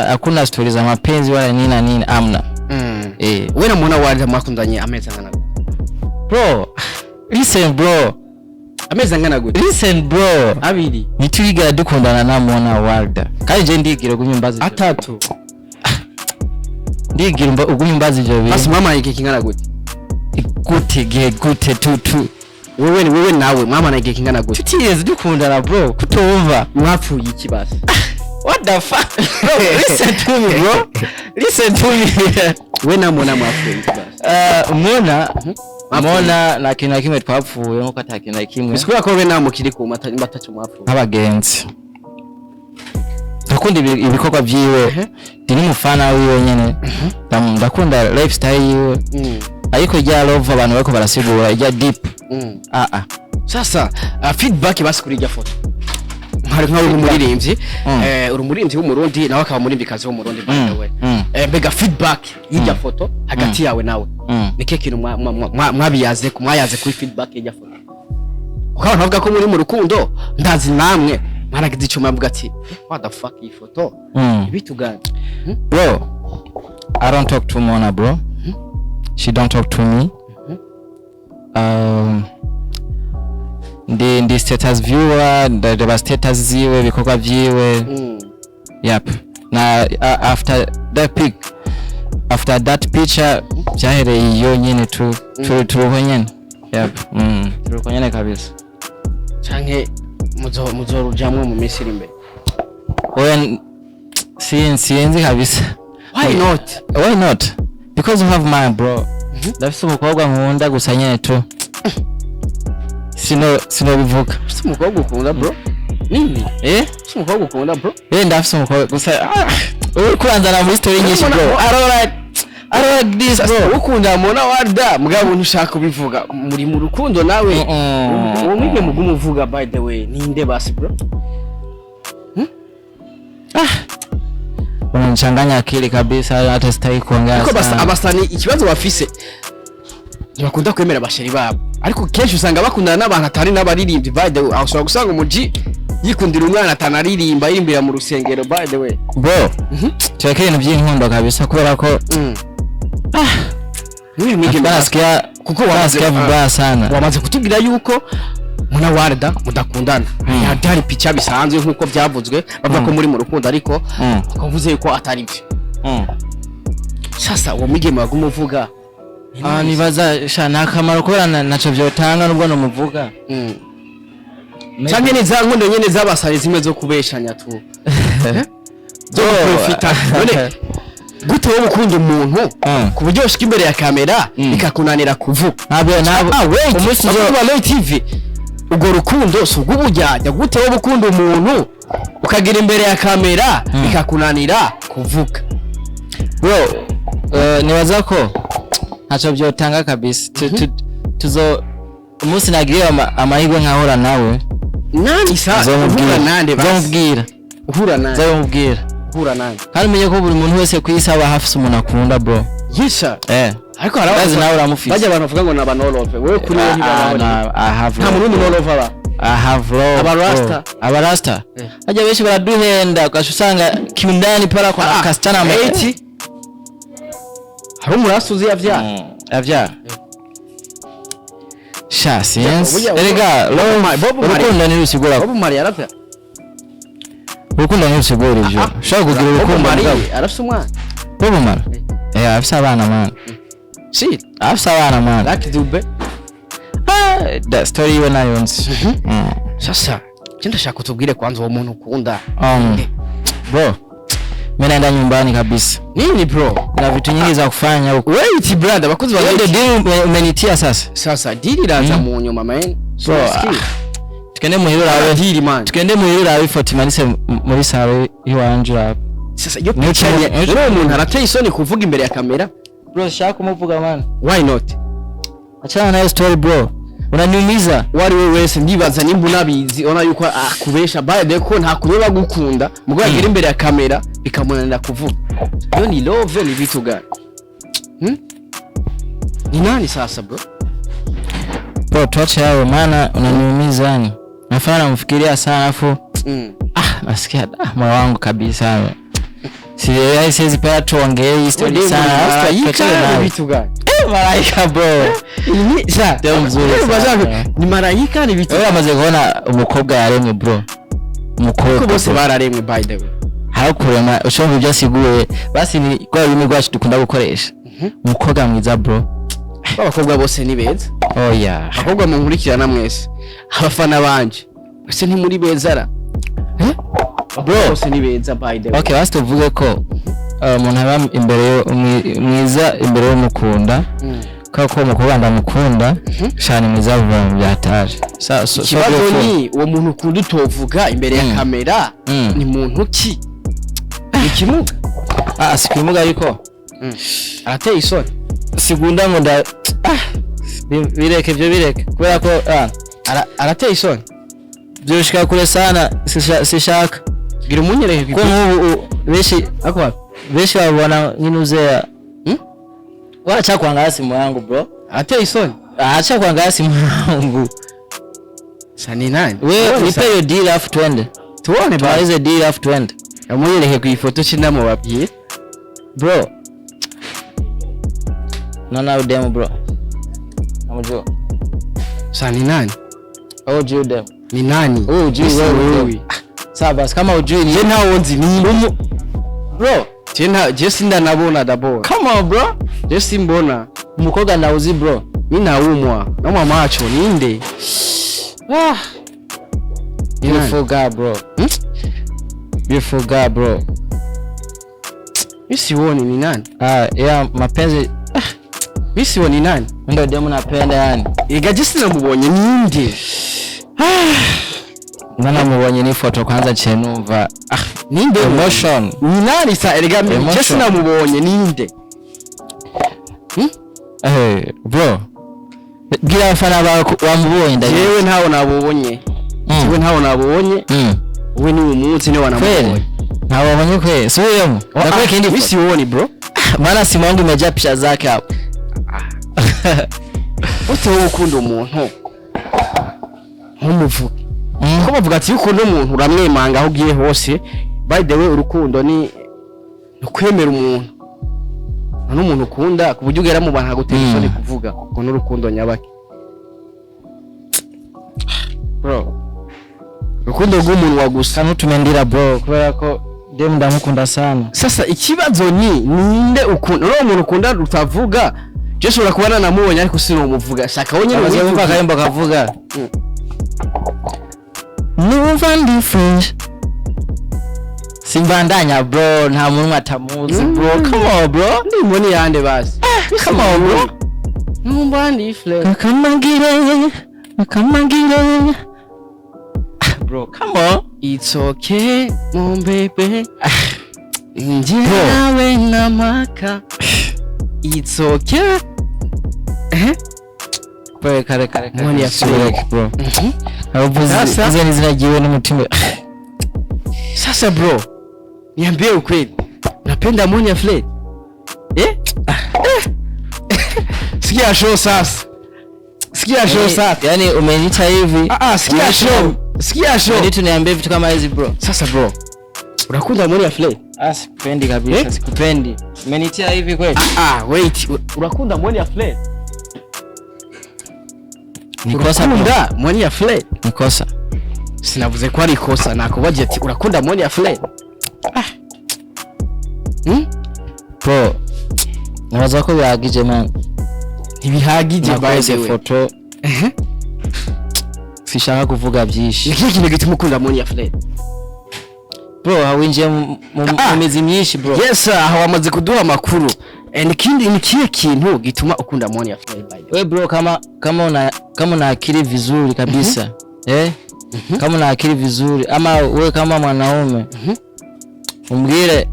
Speaker 2: Hakuna stori za mapenzi wala nini na nini, amna. Eh.
Speaker 1: We na Mona Warda mwakundanye amezi angana gute?
Speaker 2: Bro, listen bro.
Speaker 1: Amezi angana gute?
Speaker 2: Listen bro.
Speaker 1: 2.
Speaker 2: Ntitwigera dukundana na Mona Walda, kandi je ndigira ugumye ivyo.
Speaker 1: 3.
Speaker 2: Ndigira ugumye umbaza ivyo
Speaker 1: Basi
Speaker 2: bintu.
Speaker 1: mwamaye igihe kingana gute?
Speaker 2: Gute gihe gute tu?
Speaker 1: Wewe nawe mwamana igihe kingana gute?
Speaker 2: Tutigeze dukundana bro, kutumva.
Speaker 1: Mwapfuye iki basi?
Speaker 2: What the fuck bro, listen to me bro, listen to me.
Speaker 1: We na Mona mwapfuye iki basi?
Speaker 2: Mona, Mona nta kintu na kimwe twapfuye, nkuko ata kintu na kimwe.
Speaker 1: Bisigura ko we nawe mukiri ku mata batacu mwapfuye.
Speaker 2: Nk'abagenzi, ndakunda ibikorwa vyiwe, ndi n'umufana wiwe nyene. Ndakunda lifestyle yiwe, ariko rya love abantu bariko barasigura ijya deep, ah ah.
Speaker 1: Sasa feedback basi kuri irya foto, nkari nkawe umuririmbyi, uri umuririmbyi w'Umurundi, nawe akaba umuririmbyikazi w'Umurundi, by the way. Mbega feedback y'irya foto hagati yawe nawe, ni kihe kintu mwabiyaze mwayaze kuri feedback y'irya foto? Kuko abantu bavuga ko muri mu rukundo, ndazi namwe mwaragize icyo mwavuga ati: "Eh, what the fuck, iyi foto ibitugana."
Speaker 2: Bro, I don't talk to Mona bro, she don't talk to me. Ndi status viewer, ndareba status ziwe, ibikorwa vyiwe. Yep. Na after that pic, after that picture byahereye iyo nyene tu turuko nyene. Yep. Turuko nyene kabisa.
Speaker 1: Canke muzorujamwo mu minsi iri imbere?
Speaker 2: Oya, sinzi kabisa.
Speaker 1: Why not?
Speaker 2: Why not? Because you have mine bro. Ndafise umukobwa nkunda gusa nyene tu. Sino bivuga.
Speaker 1: Ufise umukobwa ukunda bro? Nini?
Speaker 2: Eh?
Speaker 1: Ufise umukobwa ukunda bro?
Speaker 2: Eh, ndafise umukobwa gusa uri kuranzana muri story nyinshi bro. I don't like this bro.
Speaker 1: Ukunda Mona Warda mugabo ntushaka kubivuga, muri mu rukundo nawe.
Speaker 2: Mm-mm.
Speaker 1: Uwo mwige mugumu uvuga, by the way, ninde basi bro?
Speaker 2: Unanichanganya akili kabisa, hata sitaki kuongea
Speaker 1: Ariko
Speaker 2: sana.
Speaker 1: abasani ikibazo bafise, ntibakunda kwemera abasheri babo, ariko kenshi usanga bakundana n'abantu atari n'abaririmbyi. By the way, aho ushobora gusanga umuji yikundira umwana atanaririmba, yirimbira mu rusengero, by the way.
Speaker 2: Bro, tureke ibintu by'inkundo kabisa kubera ko
Speaker 1: N'uyu mwigeme
Speaker 2: nasikia
Speaker 1: kuko wamaze
Speaker 2: nasikia vibaya sana.
Speaker 1: Wamaze kutubwira yuko Mona Warda mudakundana, byari picha bisanzwe nk'uko byavuzwe bavuga ko muri mu rukundo, ariko ukavuze yuko atari byo. Sasa uwo mwigeme waguma uvuga?
Speaker 2: Ah, nibaza sha nta kamaro kubera naco vyotanga nubwo nomuvuga.
Speaker 1: Canke ni za nkundo nyene z'abasare zimwe zo kubeshanya tu, zo guprofita. None gute wowe ukunda umuntu ku buryo ushika imbere ya kamera bikakunanira kuvuga?
Speaker 2: Ntabwo
Speaker 1: Ah wait,
Speaker 2: umunsi
Speaker 1: abakunzi ba Roy TV, urwo rukundo si urw'ubujyajya. Gute wowe ukunda umuntu ukagira imbere ya kamera bikakunanira kuvuga?
Speaker 2: Bro, nibaza ko ntaco vyotanga kabisa. Tuzo umunsi nagiriye amahirwe nkahura nawe,
Speaker 1: Nani sa uhura
Speaker 2: nzomubwira.
Speaker 1: nande basi?
Speaker 2: Nzomubwira.
Speaker 1: Uhura nande?
Speaker 2: Nzomubwira.
Speaker 1: Uhura nande?
Speaker 2: Kandi umenye ko buri muntu wese ku isi aba hafise umuntu akunda bro.
Speaker 1: Yesha.
Speaker 2: Eh.
Speaker 1: Ariko hari
Speaker 2: Ndazi nawe uramufise.
Speaker 1: Bajya abantu bavuga ngo ni aba no love, wewe kuri wowe ntibabaho?
Speaker 2: I have
Speaker 1: Nta
Speaker 2: love.
Speaker 1: muntu no love aba.
Speaker 2: I have love.
Speaker 1: Aba
Speaker 2: bro.
Speaker 1: rasta.
Speaker 2: Aba rasta.
Speaker 1: Eh.
Speaker 2: Haja benshi baraduhenda, ugaca usanga kiundani pala kwa kasichana
Speaker 1: Eti hari umurasi uzi yavyara?
Speaker 2: Avyara. Sha sinzi.
Speaker 1: Burya
Speaker 2: Erega love,
Speaker 1: Bob Marley-
Speaker 2: urukundo ntirusigura.
Speaker 1: Bob Marley yaravyara.
Speaker 2: Urukundo ntirusigura ivyo. Ushobora kugira
Speaker 1: Bob
Speaker 2: urukundo
Speaker 1: Marley
Speaker 2: mugabo.
Speaker 1: arafise umwana.
Speaker 2: Bob Marley. Eh, afise abana man.
Speaker 1: Si
Speaker 2: Afise abana man.
Speaker 1: Lucky Dube?
Speaker 2: Ah, that story yiwe nayo nzi.
Speaker 1: Sasa je ndashaka utubwire kwanza uwo muntu ukunda.
Speaker 2: Bro, mimi naenda nyumbani kabisa.
Speaker 1: Nini bro?
Speaker 2: Kuna vitu nyingi za kufanya huko.
Speaker 1: Wait brother, bakuzi ba
Speaker 2: Hiyo ndio deal umenitia sasa.
Speaker 1: Sasa deal iraza mu nyuma man. So
Speaker 2: Bro,
Speaker 1: ski.
Speaker 2: Tugende muhira urabe.
Speaker 1: Deal, man.
Speaker 2: Tugende muhira urabe ifoto imanitse muri salle iwanje, urabe.
Speaker 1: Sasa iyo
Speaker 2: Niyo
Speaker 1: picha uriya muntu arateye isoni kuvuga imbere ya kamera.
Speaker 2: Bro, shaka kumuvuga, man.
Speaker 1: Why not?
Speaker 2: Achana nayo story, bro, unaniumiza.
Speaker 1: Uwo ari we wese, ndibaza nimba unabizi, ubona yuko akubesha, by the way, ko nta kuntu bagukunda mugo yagera imbere ya kamera bikamunanira kuvuga. Iyo ni love, ni vitu gani? Ni nani sasa, bro?
Speaker 2: Bro, tuache hayo, maana unaniumiza yani. Nafanya namfikiria sana, afu ah, nasikia ah, moyo wangu kabisa. Si siwezi pea tuongee hii story sana.
Speaker 1: Malaika.
Speaker 2: Tuachane
Speaker 1: Ni
Speaker 2: nayo.
Speaker 1: vitu gani?
Speaker 2: Eh, malaika, bro.
Speaker 1: Ni sa
Speaker 2: Ndio mzuri
Speaker 1: Wewe
Speaker 2: sana.
Speaker 1: bazako, ni malaika, ni vitu
Speaker 2: Wewe amaze kubona umukobwa yaremwe, bro? Umukobwa
Speaker 1: ko bose
Speaker 2: bro.
Speaker 1: bararemwe, by the way.
Speaker 2: Harakurema ushobora ibyo asiguye, basi ni rwa rurimi rwacu dukunda gukoresha. Umukobwa mwiza, bro.
Speaker 1: Abakobwa bose ni beza.
Speaker 2: Oya.
Speaker 1: Abakobwa munkurikirana mwese, abafana banje mwese, ntimuri beza ra? Eh?
Speaker 2: Bro.
Speaker 1: Bose ni beza, by the way.
Speaker 2: Okay, basi tuvuge ko umuntu aba imbere mwiza imbere y'umukunda, kubera ko umukobwa ndamukunda cyane, mwiza vuba mu byataje.
Speaker 1: Ikibazo ni uwo muntu ukunda utovuga imbere ya kamera, ni muntu ki? Ni kimuga?
Speaker 2: Ah, sikimuga, ariko
Speaker 1: Arateye isoni.
Speaker 2: sigunda ngo nda ah, bireke ibyo, bireke, kubera ko ah,
Speaker 1: Arateye isoni.
Speaker 2: byoshika kure sana, sishaka.
Speaker 1: Gira umunyereke.
Speaker 2: Ko nk'ubu benshi
Speaker 1: Ako wapi?
Speaker 2: Benshi babona nk'inuzeya. Wacha kuangalia simu yangu, bro.
Speaker 1: Arateye isoni.
Speaker 2: Acha kuangalia simu yangu.
Speaker 1: Sa ni nani?
Speaker 2: Wewe
Speaker 1: Tuone
Speaker 2: nipe hiyo deal afu twende.
Speaker 1: Tuone basi.
Speaker 2: Tumalize deal afu twende.
Speaker 1: Amunyereke ku ifoto cy'indamubabwiye.
Speaker 2: Bro. Naona udemu, bro. Namjua.
Speaker 1: Sa ni nani?
Speaker 2: Au hujui udemu?
Speaker 1: Ni nani?
Speaker 2: Wewe hujui,
Speaker 1: Isi
Speaker 2: wewe
Speaker 1: wewe.
Speaker 2: hujui. Sawa basi, kama hujui ni
Speaker 1: Je ntawo nzi, ni
Speaker 2: Umu bro,
Speaker 1: je nta je sindanabona d'abord.
Speaker 2: Come on, bro.
Speaker 1: Je simbona.
Speaker 2: Umukobwa ndawuzi, bro.
Speaker 1: Mi nawumwa namwa macho, ninde?
Speaker 2: Ah.
Speaker 1: Ni nani?
Speaker 2: Beautiful guy, bro. Beautiful guy, bro.
Speaker 1: Mi sioni ni nani.
Speaker 2: Ah, yeah, mapenzi.
Speaker 1: Mi sioni nani.
Speaker 2: Ndio demu napenda yani.
Speaker 1: Ega je sinamubonye, ninde?
Speaker 2: Nanamubonye n'ifoto kwanza ciye numva ah,
Speaker 1: Ninde?
Speaker 2: emotion.
Speaker 1: Ni nani sa erega je
Speaker 2: Emotion.
Speaker 1: sinamubonye, ninde?
Speaker 2: Eh, bro. Bwira abafana bawe ko wamubonye, ndabizi.
Speaker 1: Jewe ntawo nabubonye. Jewe ntawo nabubonye. We ni umunsi niwe
Speaker 2: Kweli?
Speaker 1: wanamubonye.
Speaker 2: Ntawe wabonye kweli? Subiremo. Ndakwereka indi
Speaker 1: Mi
Speaker 2: foto.
Speaker 1: sioni, bro.
Speaker 2: Maana simu yangu imejaa picha zake hapo.
Speaker 1: Ute wowe ukunda umuntu ntumuvuge, ko bavuga ati iyo ukunda umuntu uramwemanga aho ugiye hose. By the way, urukundo ni ukwemera umuntu nta n'umuntu ukunda ku buryo ugera mu bantu agutera isoni kuvuga ngo n'urukundo nyabaki, bro, urukundo rw'umunwa gusa.
Speaker 2: Ntutume ndira, bro, kubera ko demu ndamukunda sana.
Speaker 1: Sasa ikibazo ni ninde ukunda, uriya muntu ukunda rutavuga? Je ushobora kuba nanamubonye ariko sinumuvuga, shaka wowe nyine
Speaker 2: Amaze kumva
Speaker 1: wivuge.
Speaker 2: akayimbo kavuga numva ndi fresh, simbandanya, bro, nta muntu atamuzi, bro. Come on, bro.
Speaker 1: Ndimo ni yande basi?
Speaker 2: Come on, bro.
Speaker 1: Numva ndi fresh.
Speaker 2: Akamangire, akamangire, bro, come on.
Speaker 1: It's okay, mon bébé. Njye
Speaker 2: Bro.
Speaker 1: nawe n'amaka. It's okay. Eh?
Speaker 2: Bro, kare kare kare.
Speaker 1: Money ya
Speaker 2: Subireke, bro. Uvuze
Speaker 1: Sasa.
Speaker 2: uvuze n'izina ryiwe n'umutima.
Speaker 1: Sasa bro, niambie ukweli. Napenda Monia Fleur. Eh? Eh. Sikia show sasa. Sikia show sasa.
Speaker 2: Yani umeniita hivi.
Speaker 1: Ah ah, sikia show. Sikia show.
Speaker 2: Umeniita niambie vitu kama hizi, bro.
Speaker 1: Sasa bro, unakunda Monia Fleur?
Speaker 2: Ah, sikupendi kabisa.
Speaker 1: Eh?
Speaker 2: Sikupendi. Umeniitia hivi kweli?
Speaker 1: Ah, wait. Urakunda Monia Fleur?
Speaker 2: Ni kosa, bro.
Speaker 1: Urakunda Monia Fleur?
Speaker 2: Ni kosa.
Speaker 1: Sinavuze ko ari ikosa, nakubagiye ati urakunda Monia Fleur? Ah.
Speaker 2: Bro, nabaza ko bihagije, man.
Speaker 1: Ntibihagije, by the
Speaker 2: Nakoze
Speaker 1: way.
Speaker 2: foto.
Speaker 1: Ehe.
Speaker 2: Sishaka kuvuga byinshi.
Speaker 1: Ni ikihe kintu gituma ukunda Monia Fleur?
Speaker 2: Bro, hawinjiye
Speaker 1: Ah.
Speaker 2: mu mizi myinshi, bro.
Speaker 1: Yes sir, aho wamaze kuduha amakuru. Ikindi ni ikihe kintu gituma ukunda Monia Fleur, by the way?
Speaker 2: We bro, kama una akili vizuri kabisa, eh. Kama una akili vizuri ama wewe kama mwanaume, umbwire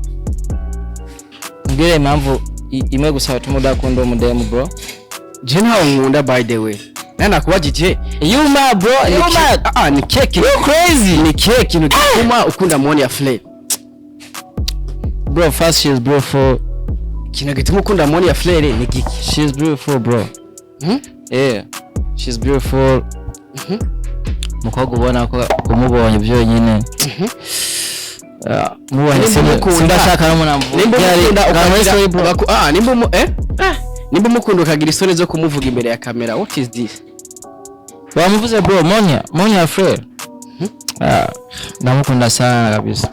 Speaker 2: impamvu imwe gusa watuma udakunda umudemu, bro.
Speaker 1: Je ntawe nkunda, by the way. Nana nakubajije.
Speaker 2: You mad, bro, you mad.
Speaker 1: Ah ah, ni keki.
Speaker 2: You crazy.
Speaker 1: Ni kihe kintu gituma ukunda Monia Fleur?
Speaker 2: Bro, first, she is beautiful.
Speaker 1: Ikintu gituma ukunda Monia Fleur ni giki?
Speaker 2: She is beautiful, bro. Yeah, she's beautiful. Umukobwa ubona ko umubonye byonyine. Ah, mubonye.
Speaker 1: Nimba umukunda-
Speaker 2: Sindashaka n'umuntu.
Speaker 1: Nimba umukunda ukagira nimba umu eh nimba umukunda ukagira isoni zo kumuvuga imbere ya kamera, what is this?
Speaker 2: Wamuvuze, bro. Monia, Monia Fleur. Ah, ndamukunda sana kabisa.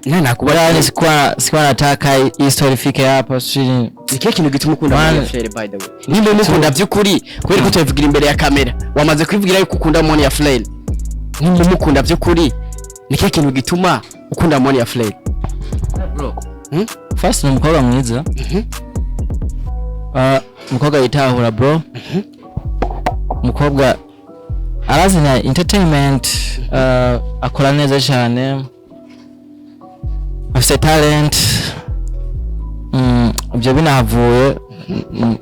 Speaker 1: Nana nakubajije.
Speaker 2: Yani sikuwa nataka hii story ifike hapa, sijui.
Speaker 1: Ni kihe kintu gituma ukunda
Speaker 2: Man.
Speaker 1: Monia Fleur, by the way? Nimba umukunda by'ukuri, kubera ko utabivugira imbere ya kamera, wamaze kwivugira yuko ukunda Monia Fleur. Nimba umukunda by'ukuri, ni kihe kintu gituma ukunda Monia Fleur?
Speaker 2: Bro,
Speaker 1: Hmm?
Speaker 2: first ni umukobwa mwiza. Ah, umukobwa yitahura, bro. Umukobwa arazina entertainment, akora neza cyane, afite talent. Ibyo binahavuye,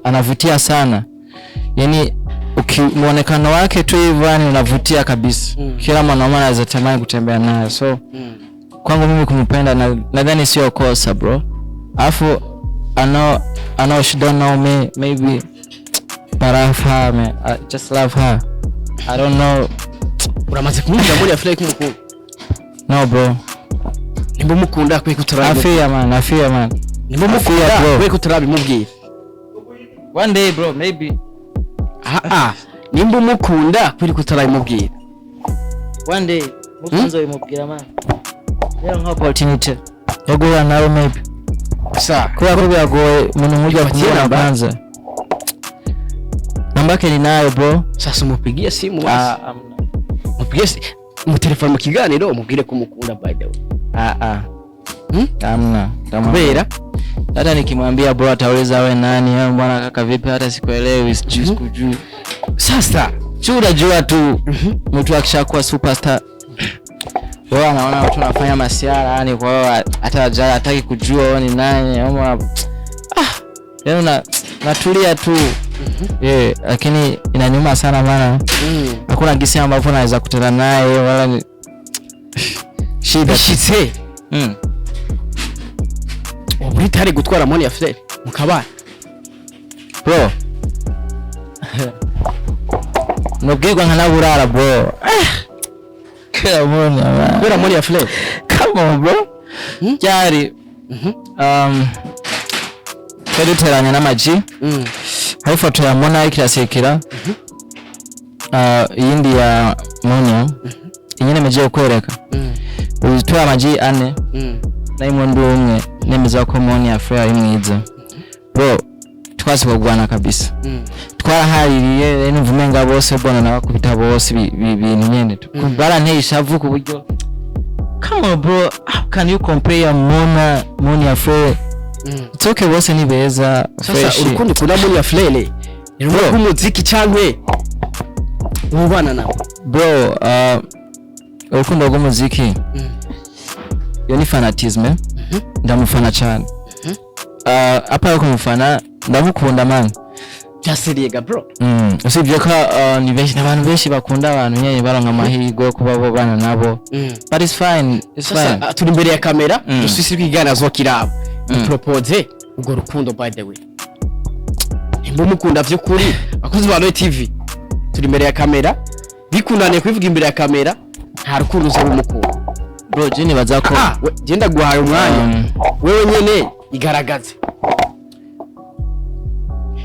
Speaker 2: anavutia sana, yani muonekano wake tu hivyo, yani unavutia kabisa. Kila mwanaume anaweza tamani kutembea naye, so kwangu mimi kumpenda nadhani sio kosa, bro. Alafu I know she don't know me maybe, but I love her, man. I just love her. I don't know.
Speaker 1: Uramaze kumubwira Monia Fleur ko umukunda?
Speaker 2: No, bro.
Speaker 1: Nimba umukunda, kubera ko utarabimubwira?
Speaker 2: I feel, man, I feel, man.
Speaker 1: Nimba umukunda,
Speaker 2: I feel, bro.
Speaker 1: kubera ko utarabimubwira?
Speaker 2: One day, bro, maybe.
Speaker 1: Ah ah, nimba umukunda, kubera ko utarabimubwira?
Speaker 2: One day mukunzi bimubwira, man, rero nka opportunity yo guhura nawe maybe.
Speaker 1: Sa
Speaker 2: Kubera ko biragoye umuntu nk'ujya
Speaker 1: Ipatie
Speaker 2: kumubona.
Speaker 1: namba.
Speaker 2: Kwanza namba yake ninayo, bro.
Speaker 1: Sasa umupigie simu basi.
Speaker 2: Ah, amna.
Speaker 1: Mupigie mu telefone mu kiganiro, umubwire ko umukunda, by the way.
Speaker 2: Ah ah.
Speaker 1: Hmm?
Speaker 2: Amna.
Speaker 1: Kubera?
Speaker 2: Hata nikimwambia, bro, atauliza, "We nani wewe bwana kaka, vipi? Hata sikuelewi, sijui, sikujui."
Speaker 1: Sasa
Speaker 2: Si unajua tu mtu akishakuwa superstar, wewe anaona watu wanafanya masiara, yani kwa hiyo hata hataki kujua wewe ni nani ama yani natulia tu. Yeah, lakini inaniuma sana maana hakuna gisi ambapo naweza kutana naye wala ni shida.
Speaker 1: Bishitse ubu ntari gutwara Monia Fleur mukabana?
Speaker 2: Bro, nubwirwa nkanaburara, bro. Come on, man.
Speaker 1: Kubera Monia Fleur?
Speaker 2: Come on, bro. Byari twari duteranya n'amaji. Hari ifoto ya Mona ariko irasekera, iyindi ya Monia inyene meje kukwereka. Uzitora amaji ane naimwe ndi umwe nemeza ko Monia Fleur ari mwiza, bro. Twasi kugwana kabisa. Twarahaririye rero, numva umenga bose bona nabakubita bose ibintu nyene baranteye ishavu ku buryo, come on, bro, how can you compare Mona, Monia Fleur? It's okay, bose ni beza.
Speaker 1: Sasa
Speaker 2: Fresh.
Speaker 1: urukundo ukunda Monia Fleur ni rumwe rw'umuziki canke ubana nawe?
Speaker 2: Bro, urukundo rw'umuziki, iyo ni fanatisme. Ndamufana cyane. Apa yo kumufana, ndamukunda, man.
Speaker 1: Byaseriye, bro.
Speaker 2: Usibye ko ni benshi, abantu benshi bakunda abantu nyene baronka amahirwe yo kuba bo bana nabo, but it's fine, it's
Speaker 1: Sasa
Speaker 2: fine.
Speaker 1: turi imbere ya kamera, dusisi twigana zokiraba. Propose urwo rukundo, by the way, nimba umukunda vy'ukuri. Bakozi ba Royal TV, turi imbere ya kamera, bikundaniye kubivuga imbere ya kamera, nta rukundo uzoba umukunda.
Speaker 2: Bro, je nibaza ko
Speaker 1: Ah, genda guhaye umwanya. Wewe nyene igaragaze.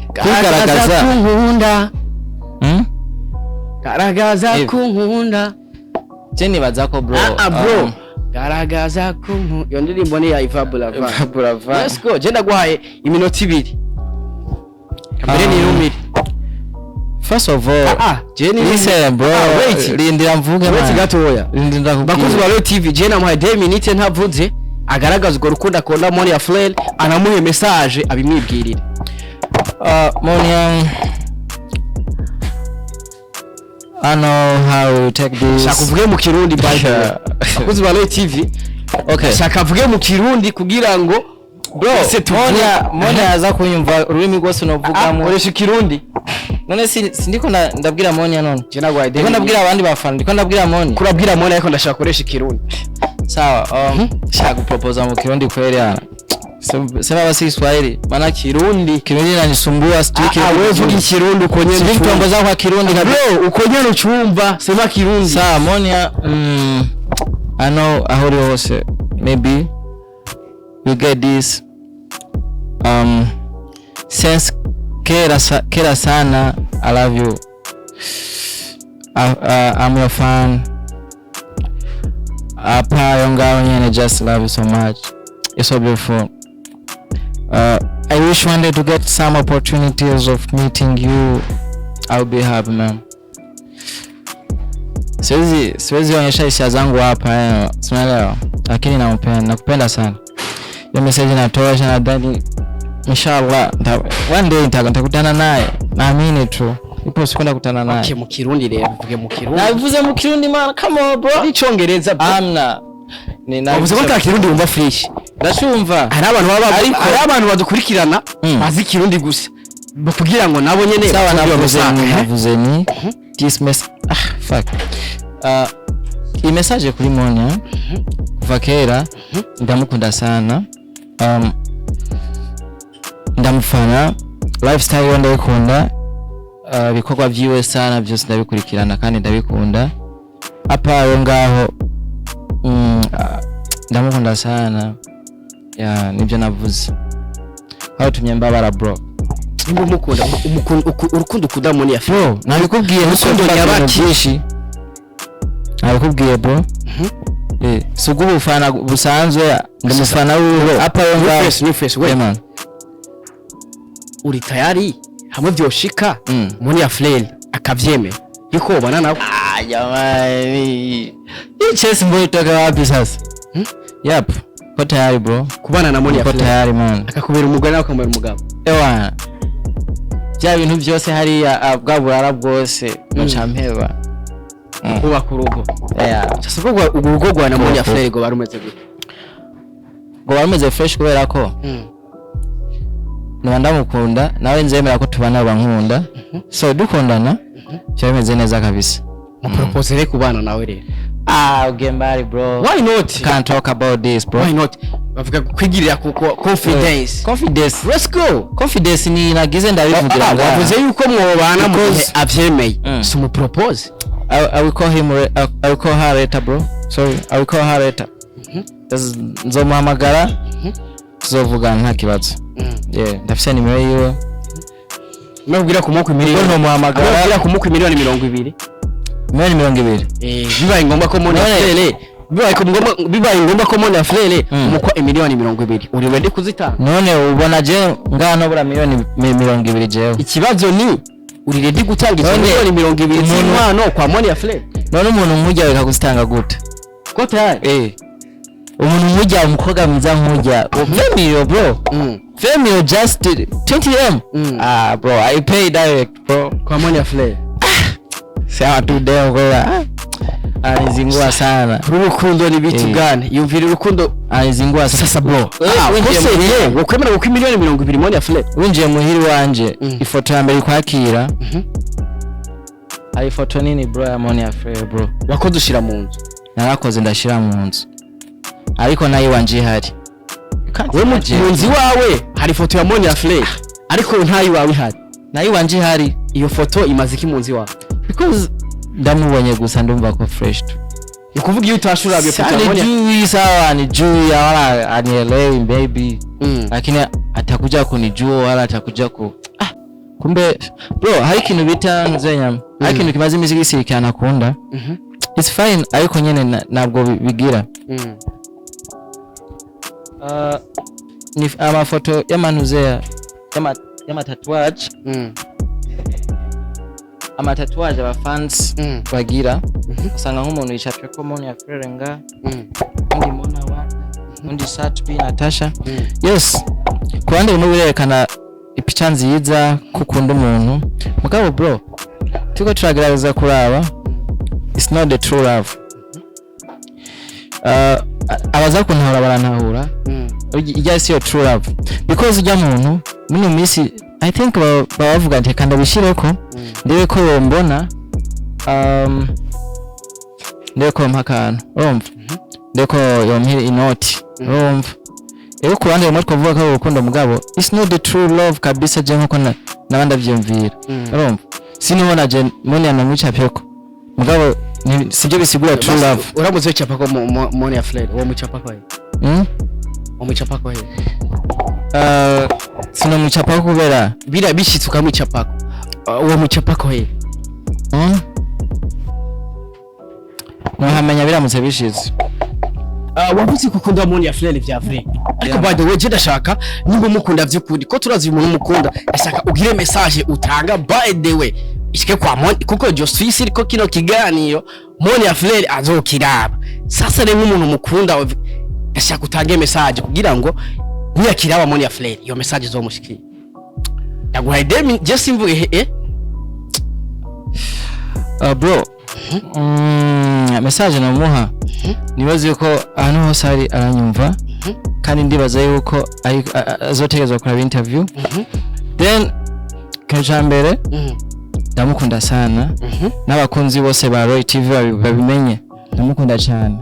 Speaker 2: Kwigaragaza.
Speaker 1: Garagaza ko unkunda. Garagaza
Speaker 2: Eh.
Speaker 1: ko unkunda.
Speaker 2: Je nibaza ko, bro,
Speaker 1: Ah ah, bro, garagaza ko unkunda, iyo ndirimbo ni ya Iva Buravan.
Speaker 2: Buravan.
Speaker 1: Let's go, genda guhaye iminota 2 mbere nirumire.
Speaker 2: First of all,
Speaker 1: Ah, je ni
Speaker 2: listen, bro.
Speaker 1: Ah, wait.
Speaker 2: Rindira mvuge,
Speaker 1: Wait
Speaker 2: man.
Speaker 1: gatoya.
Speaker 2: Rindira
Speaker 1: Bakozi
Speaker 2: kubwira.
Speaker 1: ba Royal TV, je namuhaye 2 minutes ntavuze, agaragaza urwo rukundo akunda Monia Fleur, anamuhe message abimwibwirire.
Speaker 2: Monia, I know how to take this.
Speaker 1: Shaka uvuge mu Kirundi, by the way. Abakozi ba Royal TV.
Speaker 2: Okay.
Speaker 1: Shaka avuge mu Kirundi kugira ngo
Speaker 2: Bro,
Speaker 1: ese tuvuge.
Speaker 2: Monia, Monia aza kunyumva ururimi rwose novugamo.
Speaker 1: Koresha Ikirundi.
Speaker 2: None si sindiko ndabwira Monia none?
Speaker 1: Je nagwaye.
Speaker 2: Ndiko ndabwira abandi bafana, ndiko ndabwira Monia.
Speaker 1: Kurabwira Monia, ariko ndashaka koresha Ikirundi.
Speaker 2: Sawa, shaka kupropoza mu Kirundi kweli yana. Sema basi Kiswahili, maana
Speaker 1: Kirundi.
Speaker 2: Kirundi inanisumbua, sijui
Speaker 1: Ah,
Speaker 2: Kirundi.
Speaker 1: wewe vuga Ikirundi uko nyene.
Speaker 2: Sijui
Speaker 1: ucumva.
Speaker 2: kutongoza kwa Kirundi kabisa.
Speaker 1: Bro, uko nyene ucumva, sema Kirundi.
Speaker 2: Sawa, Monia, I know aho uri hose, maybe you get this. Since kera, kera sana, I love you. I'm your fan. Apa yo ngaho nyene, just love you so much. You're so beautiful. I wish one day to get some opportunities of meeting you. I'll be happy, man. Siwezi onyesha hisia zangu hapa, si unaelewa, lakini nampenda, nakupenda sana. Hiyo message inatosha, nadhani inshallah one day nitakutana naye, naamini tu ipo siku ndakutana naye.
Speaker 1: Okay, mu Kirundi rero, vuge mu Kirundi.
Speaker 2: Nabivuze mu Kirundi, man, come on, bro.
Speaker 1: Icongereza, bro.
Speaker 2: Amna ni
Speaker 1: Wavuze ko ata Kirundi wumva fresh.
Speaker 2: Ndacumva.
Speaker 1: Hari abantu baba
Speaker 2: Ariko-
Speaker 1: hari abantu badukurikirana bazi Ikirundi gusa, kugira ngo nabo nyene
Speaker 2: Sawa.
Speaker 1: batubwire
Speaker 2: Navuze
Speaker 1: bashaka,
Speaker 2: ni
Speaker 1: eh?
Speaker 2: Navuze ni this mess, ah fuck, iyi message kuri Monia. Kuva kera ndamukunda sana, ndamufana, lifestyle yiwe ndayikunda, ibikorwa vyiwe sana byose ndabikurikirana kandi ndabikunda. Apa ayo ngaho, ndamukunda sana ya nibyo navuze, aho tumye mbabara, bro.
Speaker 1: Nimba umukunda, urukundo ukunda Monia Fleur.
Speaker 2: Bro, nabikubwiye.
Speaker 1: Urukundo
Speaker 2: Ntukumva ibintu
Speaker 1: nyabaki.
Speaker 2: byinshi, nabikubwiye, bro. Si ubw'ubufana busanzwe, ndi umufana wiwe apa yo
Speaker 1: New
Speaker 2: ngaho.
Speaker 1: Face, New Face,
Speaker 2: Yeah,
Speaker 1: we
Speaker 2: man.
Speaker 1: uri tayari hamwe vyoshika Monia Fleur akavyemera yuko wobana nawe?
Speaker 2: Ah, jamani, hii chess mbona itoka wapi sasa?
Speaker 1: Hmm?
Speaker 2: Yep, ko tayari, bro.
Speaker 1: Kubana na Monia
Speaker 2: Ko
Speaker 1: Fleur
Speaker 2: tayari, man.
Speaker 1: akakubera umugore nawe ukamubera umugabo.
Speaker 2: Ewa, bya bintu byose hariya, bwa burara bwose baca mpeba.
Speaker 1: Kubaka urugo.
Speaker 2: Yeah.
Speaker 1: Sasa ubwo urugo rwa na Monia
Speaker 2: Kubaka.
Speaker 1: Fleur ngo barumeze gute?
Speaker 2: Ngo bameze fresh kubera ko niba ndamukunda nawe nzemera ko tubana bankunda, so dukundana byaba bimeze neza kabisa.
Speaker 1: Mupropose rero kubana nawe rero.
Speaker 2: Ah, ugiye mbali, bro.
Speaker 1: Why not?
Speaker 2: Can't talk about this, bro.
Speaker 1: Why not? Bavuga kwigirira kuko confidence.
Speaker 2: Confidence.
Speaker 1: Let's go.
Speaker 2: Confidence ni nagize ndabivugira
Speaker 1: Ah,
Speaker 2: ngaha.
Speaker 1: wavuze yuko mwobana mu gihe
Speaker 2: Because-
Speaker 1: avyemeye. Si umupropose.
Speaker 2: I will call him I will call her later, bro. Sorry, I will call her later. Nzomuhamagara, tuzovugana, nta kibazo. Yeah, ndafise nimero yiwe.
Speaker 1: Mubwira kumuka
Speaker 2: Ubwo
Speaker 1: miliyoni.
Speaker 2: ntomuhamagara.
Speaker 1: Mubwira kumuka miliyoni 20.
Speaker 2: 20 miliyoni.
Speaker 1: Bibaye ngombwa ko Monia
Speaker 2: None-
Speaker 1: Fleur, bibaye ngombwa ko Monia Fleur umukwa miliyoni 20, uri ready kuzitanga?
Speaker 2: None ubona je ngano bura miliyoni 20 jewe?
Speaker 1: Ikibazo ni uri ready gutanga izo
Speaker 2: None-
Speaker 1: miliyoni 20 z'inkwano kwa Monia Fleur?
Speaker 2: None umuntu nkujya reka kuzitanga gute?
Speaker 1: Ko tayari.
Speaker 2: Umuntu nkujya, umukobwa mwiza nkujya, 20 million, bro. 20 million, just 20 m. Ah, bro, I pay direct, bro.
Speaker 1: Kwa Monia Fleur.
Speaker 2: Sema tu deo kwa anizingua sana.
Speaker 1: Urukundo ni bitu gani? Yumvira urukundo.
Speaker 2: Anizingua sana.
Speaker 1: Sasa, bro,
Speaker 2: Ah, winjiye
Speaker 1: kose
Speaker 2: muhira.
Speaker 1: wokwemera gukwa miliyoni 20 Monia Fleur?
Speaker 2: Winjiye muhiri wanje, ifoto ya mbere ikwakira hari ifoto nini, bro, ya Monia Fleur, bro.
Speaker 1: Wakoze ushira mu nzu?
Speaker 2: Narakoze ndashira mu nzu, ariko nayo iwanje ihari.
Speaker 1: We mu nzu iwawe hari ifoto ya Monia Fleur, ariko ntayo iwawe ihari?
Speaker 2: Nayo iwanje ihari.
Speaker 1: Iyo foto imaze iki mu nzu iwawe?
Speaker 2: Because ndamubonye gusa ndumva ko fresh tu.
Speaker 1: Ni ukuvuga iyo utashura iyo foto ya Monia
Speaker 2: Anijui, sawa, anijui wala anielewi maybe, lakini atakuja kunijua wala atakuja ku kumbe, bro, hari ikintu bita nzenya, hari ikintu kimaze iminsi gisirikana akunda. It's fine, ariko nyene ntabwo bigira. Ni amafoto y'amantuzeya y'amatatuwaje, amatatuwaje aba fans bagira. Usanga nk'umuntu yicapye ko Monia Fleur nga, undi Mona wa undi Sat-B, Natasha. Yes, ku ruhande rumwe birerekana ipica nziza ko ukunda umuntu, mugabo bro, Turiko turagerageza kuraba, it's not the true love. Abaza kuntahura barantahura. Ijya si yo true love, because ujya muntu muri iyo minsi, I think baba bavuga ati reka ndabishireko, ndebe ko yombona, ndebe ko yompa akantu, urumva, ndebe ko yompa inoti, urumva. Rero ku ruhande rumwe twavuga ko ari urukundo, mugabo it's not the true love kabisa. Je nkuko naba ndavyiyumvira, urumva, sinubona je Monia namwicapyeko, mugabo sibyo bisigura true love.
Speaker 1: Uramutse wicapa ko Monia Fleur, uwo mucapa ko he?
Speaker 2: Mm?
Speaker 1: Uwo mucapa ko he?
Speaker 2: Sinomwicapako kubera
Speaker 1: Biriya bishitse ukamwicapako, uwo mucapa ko he?
Speaker 2: Mm? Ntuhamenya biramutse bishize.
Speaker 1: Wavuze ko ukunda Monia Fleur vya vrai, ariko by the way, je ndashaka nimba umukunda vy'ukuri, ko turazi umuntu umukunda, ndashaka ugire message utanga, by the way, ishike kwa Moni, kuko je suis sûr ko kino kiganiro Monia Fleur azokiraba. Sasa rero, nk'umuntu mukunda, ndashaka utange message kugira ngo niyakiraba Monia Fleur, iyo message izomushikire. Ndaguhaye demi, je simvuge he eh.
Speaker 2: Bro, message namuha, nibaze yuko ahantu hose ari aranyumva, kandi ndibaza yuko azotegerezwa kuraba interview. Then ikintu ca mbere, ndamukunda sana. N'abakunzi bose ba Roy TV babimenye, ndamukunda cyane.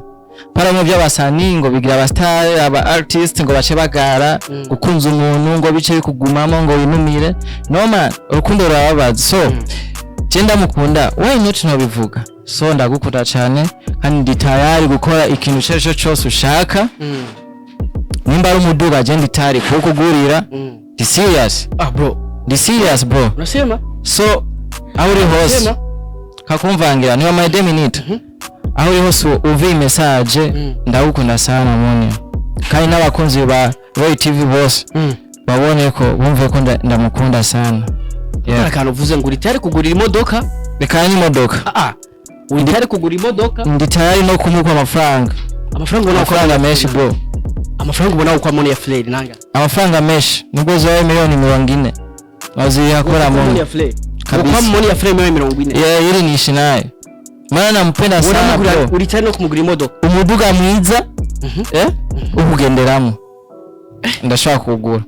Speaker 2: Paramo by'abasanii ngo bigira abastar, aba artist, ngo bace bagara, gukunza umuntu ngo bice bikugumamo, ngo winumire. No man, urukundo rurababaza. So je ndamukunda, why not ntobivuga? So ndagukunda cyane, kandi ndi tayari gukora ikintu icyo ari cyo cyose ushaka. Nimba ari umuduga, je ndi tayari kuwukugurira. Ndi serious.
Speaker 1: Ah bro.
Speaker 2: Ndi serious, bro.
Speaker 1: Unasema?
Speaker 2: So aho uri hose,
Speaker 1: Unasema?
Speaker 2: kakumvangira niba my deux minutes, aho uri hose uva iyi message, ndagukunda sana Monia, kandi n'abakunzi ba Roy TV bose babone ko, bumve ko ndamukunda sana.
Speaker 1: Hari akantu uvuze ngo uri tayari kugurira imodoka.
Speaker 2: Reka n'imodoka.
Speaker 1: Ah ah, uri tayari kugura imodoka.
Speaker 2: Ndi tayari no kumuha amafaranga.
Speaker 1: Amafaranga ubona
Speaker 2: Amafaranga menshi, bro.
Speaker 1: Amafaranga ubona kwa Monia Fleur nanga?
Speaker 2: Amafaranga menshi, nubwo zoba miliyoni 40, waziyakora
Speaker 1: Monia
Speaker 2: Monia.
Speaker 1: Fleur.
Speaker 2: Kabisa.
Speaker 1: Kwa Monia Fleur miliyoni 40?
Speaker 2: Yeah, ili niishi naye, maana nampenda sana,
Speaker 1: Uramugurira?
Speaker 2: bro.
Speaker 1: Uri tayari no kumugura imodoka?
Speaker 2: Umuduga mwiza, ukugenderamo, ndashobora kuwugura.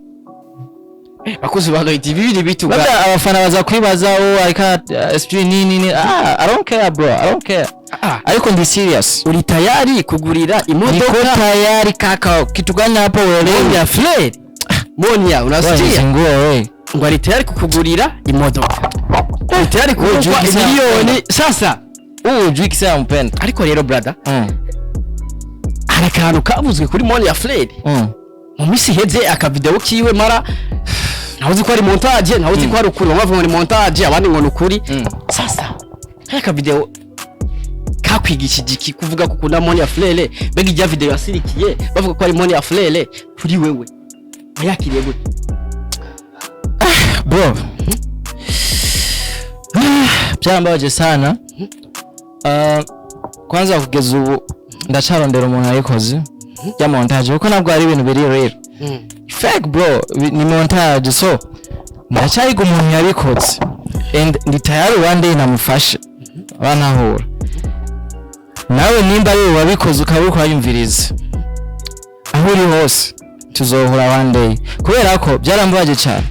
Speaker 1: Bakozi ba Roy TV, bibiri bituga.
Speaker 2: Labda abafana baza kwibaza, oh, I can't, sijui nini nini. Ah, I don't care, bro, I don't care.
Speaker 1: Ah,
Speaker 2: ariko ndi serious.
Speaker 1: Uri tayari kugurira
Speaker 2: Niko
Speaker 1: imodoka
Speaker 2: tayari kaka, kitu gani hapo uelewi?
Speaker 1: Monia Fleur? Monia, unasikia?
Speaker 2: Nguo wewe.
Speaker 1: Ngo ari tayari kukugurira imodoka, ari tayari kuguha
Speaker 2: Ujui
Speaker 1: miliyoni sasa.
Speaker 2: Ujui kisa mpenda.
Speaker 1: Ariko rero brother, hari akantu kavuzwe kuri Monia Fleur mu minsi iheze, akavideo kiwe mara ntawe uzi ko ari montage, ntawe uzi ko ari ukuri. Bamwe bavuga ngo ni montage, abandi ngo ni ukuri. Sasa hari akavideo kakwigishije iki kuvuga ko ukunda Monia Fleur? Mbega ijya video yasirikiye bavuga ko ari Monia Fleur, kuri wewe wayakiriye gute?
Speaker 2: Bro, byarambabaje sana. Kwanza kugeza ubu ndacarondera umuntu yayikoze ya montage, kuko ntabwo ari ibintu biri real, fake bro, ni montage. So ndacyariga umuntu yabikoze, and ndi tayari one day namufashe banahura nawe. Nimba ari wowe wabikoze ukaba uriko urayumviriza, aho uri hose tuzohura one day, kubera ko byarambabaje cyane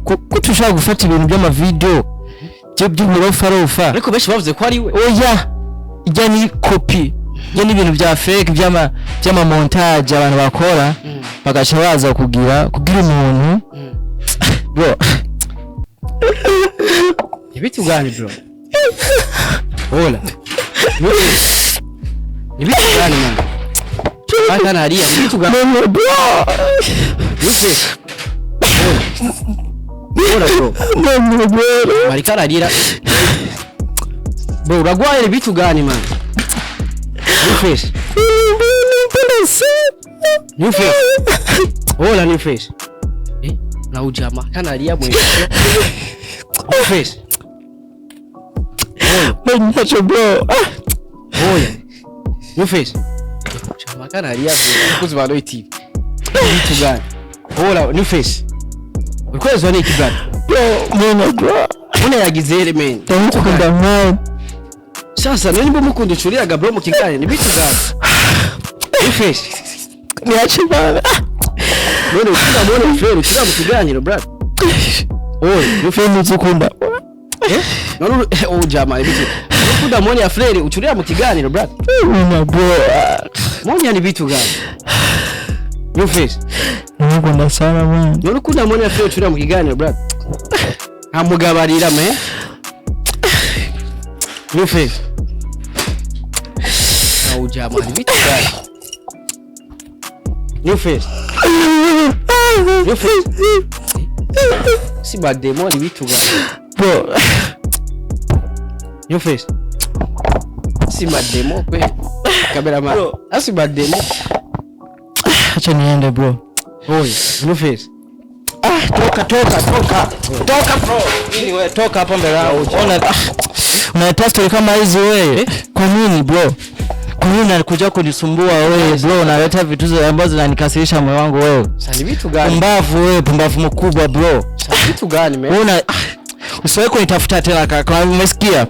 Speaker 2: ko tushobora gufata ibintu by'amavideo by'uburofarofa.
Speaker 1: Ariko benshi bavuze ko ari we.
Speaker 2: Oya, ijya ni copy, ijya ni ibintu bya fake, by'ama montage abantu bakora, bagaca baza kugira umuntu, bro.
Speaker 1: Ibiti gani bro? Hola, ibiti gani man? Hata nalia, ibiti gani?
Speaker 2: Bro.
Speaker 1: Yupe. Hola bro.
Speaker 2: Bro.
Speaker 1: Marika ararira. Bro, uragwaye, ibitu gani man? New face. New face. Hola, new face. Eh, na ujama kanalia mwe. New face. Hola.
Speaker 2: Ntacyo bro.
Speaker 1: Hoya. New face. Ujama kanalia bro. Kuzi ba Roy TV. Ibitu gani? Hola, new face. Ukwezi ni iki brother?
Speaker 2: Bro, mwana bro.
Speaker 1: Monia yagize element.
Speaker 2: Ndamukunda man.
Speaker 1: Sasa none nimba mukunda ucuriraga bro mu kiganiro, ni bitu gani? New Face.
Speaker 2: Niache bana.
Speaker 1: None ukunda Monia Fleur ucurira mu kiganiro, brother? Oye, New Face.
Speaker 2: Nuzukunda.
Speaker 1: Eh? None oh jamaa, bitu. Ukunda Monia Fleur ucurira mu kiganiro, brother?
Speaker 2: Una bro.
Speaker 1: Monia ni bitu gani? New Face.
Speaker 2: Ndamukunda sana man.
Speaker 1: None ukunda Monia Fleur ucurira mu kiganiro, brother? Ntamugabarira me. New Face. Oh jamaa, ni bitu gani? New Face. New Face. Si ba demo, ni bitu gani?
Speaker 2: Bro.
Speaker 1: New Face. Si ba demo kweli. Cameraman.
Speaker 2: Bro.
Speaker 1: Asi ba demo.
Speaker 2: Acha niende, bro.
Speaker 1: Oi, New Face.
Speaker 2: Ah, toka toka toka. Toka bro. Nini wewe, toka hapo mbele yangu. Ona, ah, unaleta story kama hizi wewe. Kwa nini, bro? Kwa nini unakuja kunisumbua wewe, bro? Unaleta vitu ambazo zinanikasirisha moyo wangu wewe.
Speaker 1: Sasa ni vitu gani?
Speaker 2: Pumbavu wewe, pumbavu mkubwa, bro.
Speaker 1: Sasa vitu gani, man?
Speaker 2: Una usiwahi kunitafuta tena kaka, umesikia?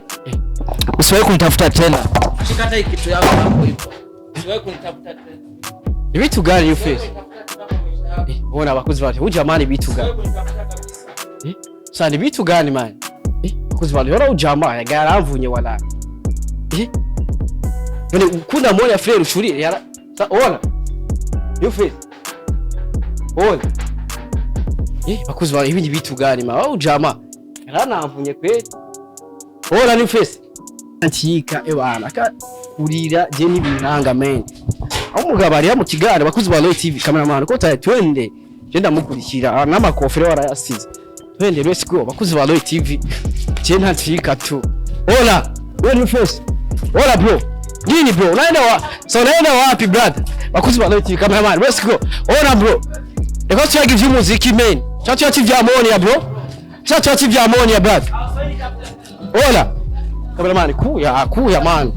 Speaker 2: Usiwahi kunitafuta tena. Shika hata kitu yako hapo hivyo. Usiwahi kunitafuta tena.
Speaker 1: Ni vitu gani, New Face? Eh, ona abakozi bacu. Huyu jamaa ni vitu gani? Eh? Sasa ni vitu gani, man? Eh, abakozi bacu. Yora ujamaa yaramvunye wala. Eh? None ukunda Monia Fleur ushurire yara. Sa ona. New Face. Ona. Eh, bakuzi bawe, ibi ni vitu gani, man? Oh jamaa. Yaranamvunye kweli. Ona, New Face. Antika ebana ka kurira je nibiranga, man. Aho umugabo ari mu kiganiro, bakuzi ba Roy TV, cameraman ko taye, twende. Je ndamukurikira n'amakofero warayasize. Twende, let's go, bakuzi ba Roy TV. Je ntancika tu. Hola, wewe New Face. Hola bro. Nini bro? Unaenda wa? So unaenda wapi, brother? Bakuzi ba Roy TV, cameraman, let's go. Hola bro. Reka tuyage ivy'umuziki, man. Cha tuyaci vya Monia, bro. Cha tuyaci vya Monia, brother. Hola. Cameraman, kuya, kuya man.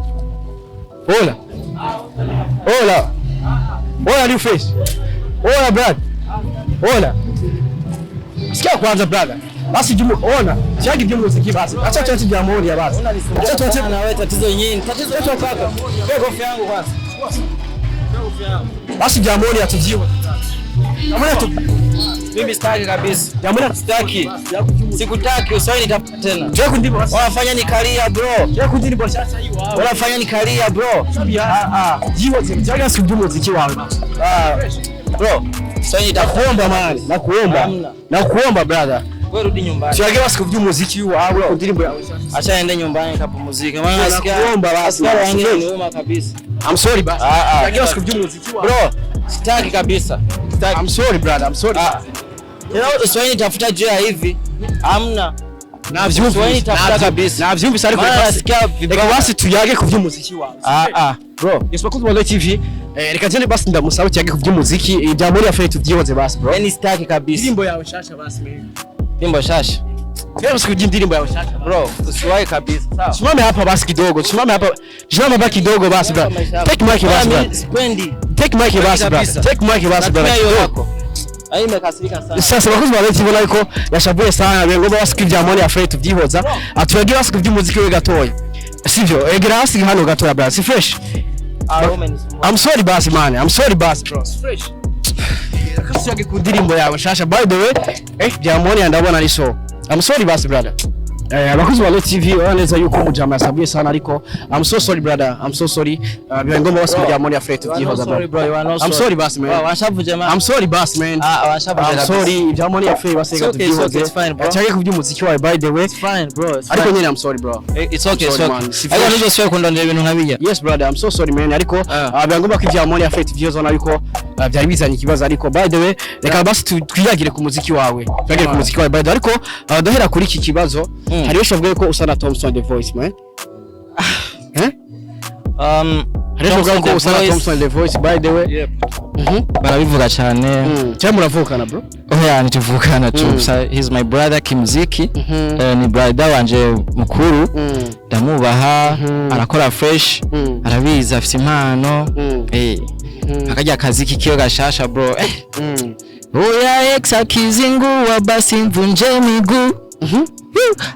Speaker 1: Hola. Hola. Hola, New Face. Hola brother. Hola. Sikia kwanza, brother. Basi jumu ona. Chagi by'umuziki basi. Acha tuache vya Monia basi. Acha tuache
Speaker 2: na wewe, tatizo nyingi. Tatizo letu kaka. Wewe, kofi yangu kwanza.
Speaker 1: Basi vya Monia tujiwe. Monia tu
Speaker 2: Mimi sitaki kabisa.
Speaker 1: vya Monia.
Speaker 2: Sitaki. Sikutaki, usiwahi nitafuta tena.
Speaker 1: Je kundimo basi.
Speaker 2: Wanafanya nikalia, bro.
Speaker 1: Je kundimo sasa hiyo wao.
Speaker 2: Wanafanya nikalia, bro.
Speaker 1: Ah ah. Jiwe tena siku wawe.
Speaker 2: Ah. Bro, usiwahi nitafuta.
Speaker 1: Nakuomba man, nakuomba.
Speaker 2: Hamna.
Speaker 1: Nakuomba brother.
Speaker 2: Wewe rudi nyumbani.
Speaker 1: Tuyage basi kuvy'umuziki wawe ku ndirimbo yawe.
Speaker 2: Acha niende nyumbani kapumzike. Maana nasikia
Speaker 1: Nakuomba basi.
Speaker 2: nasikia roho yangu inaniuma kabisa.
Speaker 1: I'm sorry basi.
Speaker 2: Ah, ah.
Speaker 1: Tuyage basi kuvy'umuziki wawe.
Speaker 2: Bro, sitaki kabisa. Sitaki.
Speaker 1: I'm sorry brother, I'm sorry.
Speaker 2: Ah. Tena usiwahi nitafuta juu ya hivi. Hamna.
Speaker 1: Navyumvise.
Speaker 2: Usiwahi nitafuta kabisa.
Speaker 1: Navyumvise ariko
Speaker 2: Maana
Speaker 1: reka
Speaker 2: nasikia vibaya.
Speaker 1: reka basi tuyage kuvy'umuziki wawe.
Speaker 2: Ah ah.
Speaker 1: Bro, yes, bakunzi ba Royal TV, eh, reka jene basi ndamusaba tuyage kuvy'umuziki, ibya muri affaire tuvyihoze basi, bro.
Speaker 2: Yaani sitaki kabisa.
Speaker 1: Indirimbo yawe shasha basi, man.
Speaker 2: Indirimbo shasha.
Speaker 1: Tuyage basi kuvy'indirimbo yawe shasha.
Speaker 2: Bro, usiwahi kabisa. Sawa.
Speaker 1: Simame hapa basi kidogo, simame hapa. Simame hapa kidogo basi, bro. Take mic basi, bro.
Speaker 2: Mimi sipendi.
Speaker 1: Take mic basi, bro.
Speaker 2: Kabisa.
Speaker 1: Take mic basi, bro.
Speaker 2: Natumia hiyo yako. Ai, nimekasirika sana.
Speaker 1: Sasa bakunzi ba Royal TV, ariko yashavuye sana ngomba basi ibya muri affaire tuvyihoza. Atuyage basi kuvy'umuziki we gatoya. Sivyo, egera hasi hano gatoya, bro. Si fresh.
Speaker 2: Ah, wewe umenisumbua.
Speaker 1: I'm sorry basi man. I'm sorry basi bro. Fresh. Kasiyage ku ndirimbo yawe shasha, by the way. Eh, byamoni ndabona ari so. I'm sorry basi brother. Eh, abakozi ba Royal TV urabona neza yuko umujama yasabuye sana, ariko I'm so sorry brother. I'm so sorry. Bibaye ngombwa basi byamoni affaire tuvyihoza,
Speaker 2: Sorry
Speaker 1: bro.
Speaker 2: bro, you are not
Speaker 1: I'm sorry basi man.
Speaker 2: Wow, washavuje man.
Speaker 1: I'm sorry basi man.
Speaker 2: Ah, washavuje
Speaker 1: I'm
Speaker 2: kabisa.
Speaker 1: sorry, byamoni affaire basi
Speaker 2: It's okay, it's
Speaker 1: tuvyihoze.
Speaker 2: okay, it's fine, bro.
Speaker 1: Cyage kuby'umuziki wawe, by the way.
Speaker 2: It's fine bro. It's
Speaker 1: Ariko
Speaker 2: fine.
Speaker 1: nyine I'm sorry bro.
Speaker 2: It's okay, it's
Speaker 1: Sorry,
Speaker 2: okay.
Speaker 1: man. Si
Speaker 2: Ariko
Speaker 1: fresh.
Speaker 2: ntuzosubire kundondera ibintu nka bijya.
Speaker 1: Yes brother, I'm so sorry man. Ariko
Speaker 2: Ah.
Speaker 1: biba ngombwa ko ibya Monia Affaire tuvyihoza ariko byari bizanye ikibazo, ariko by the way reka basi twiyagire ku muziki wawe. Twiyagire ku muziki wawe, by the way, ariko duhera kuri iki kibazo. Hari benshi bavuga ko usa na Thompson the Voice, man. Eh? Hari benshi bavuga ko
Speaker 2: Thompson the
Speaker 1: usa na
Speaker 2: Voice.
Speaker 1: Thompson the Voice, by the way.
Speaker 2: Yep. Barabivuga cyane.
Speaker 1: Cyangwa muravukana, bro?
Speaker 2: Oya, ntituvukana tu. He's my brother kimuziki. Eh, ni brother wanje mukuru. Ndamubaha, arakora fresh, arabizi, afite impano. Eh, akarya akaziki kiyo gashasha bro. Eh. Oya, ex akizingua basi mvunje miguu.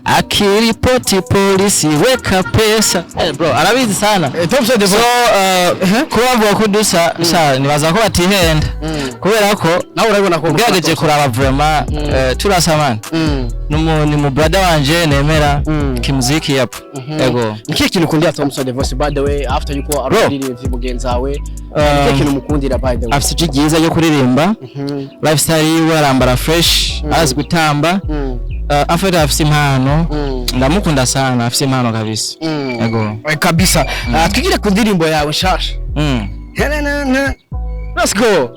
Speaker 2: Akiripoti polisi, weka pesa. Bro, arabizi sana.
Speaker 1: Thompson the
Speaker 2: So kuba bavuga ko dusa sha, nibaza ko batihenda kubera ko
Speaker 1: Nawe urabibona ko
Speaker 2: ugerageje kuraba vraiment, turasa man. Ni mu brother wanje nemera kimuziki, yapo, ego.
Speaker 1: Ni kihe kintu ukundira Thompson the Voice, by the way, after yuko ari
Speaker 2: Bro.
Speaker 1: umuririmbyi mugenzi wawe? Ni kihe kintu umukundira, by the way?
Speaker 2: Afite ijwi ryiza ryo kuririmba, lifestyle yiwe, arambara fresh, azi gutamba, afite impano. Ndamukunda sana, afite impano kabisa, ego.
Speaker 1: Kabisa. Twigire ku ndirimbo yawe nshasha. Let's go.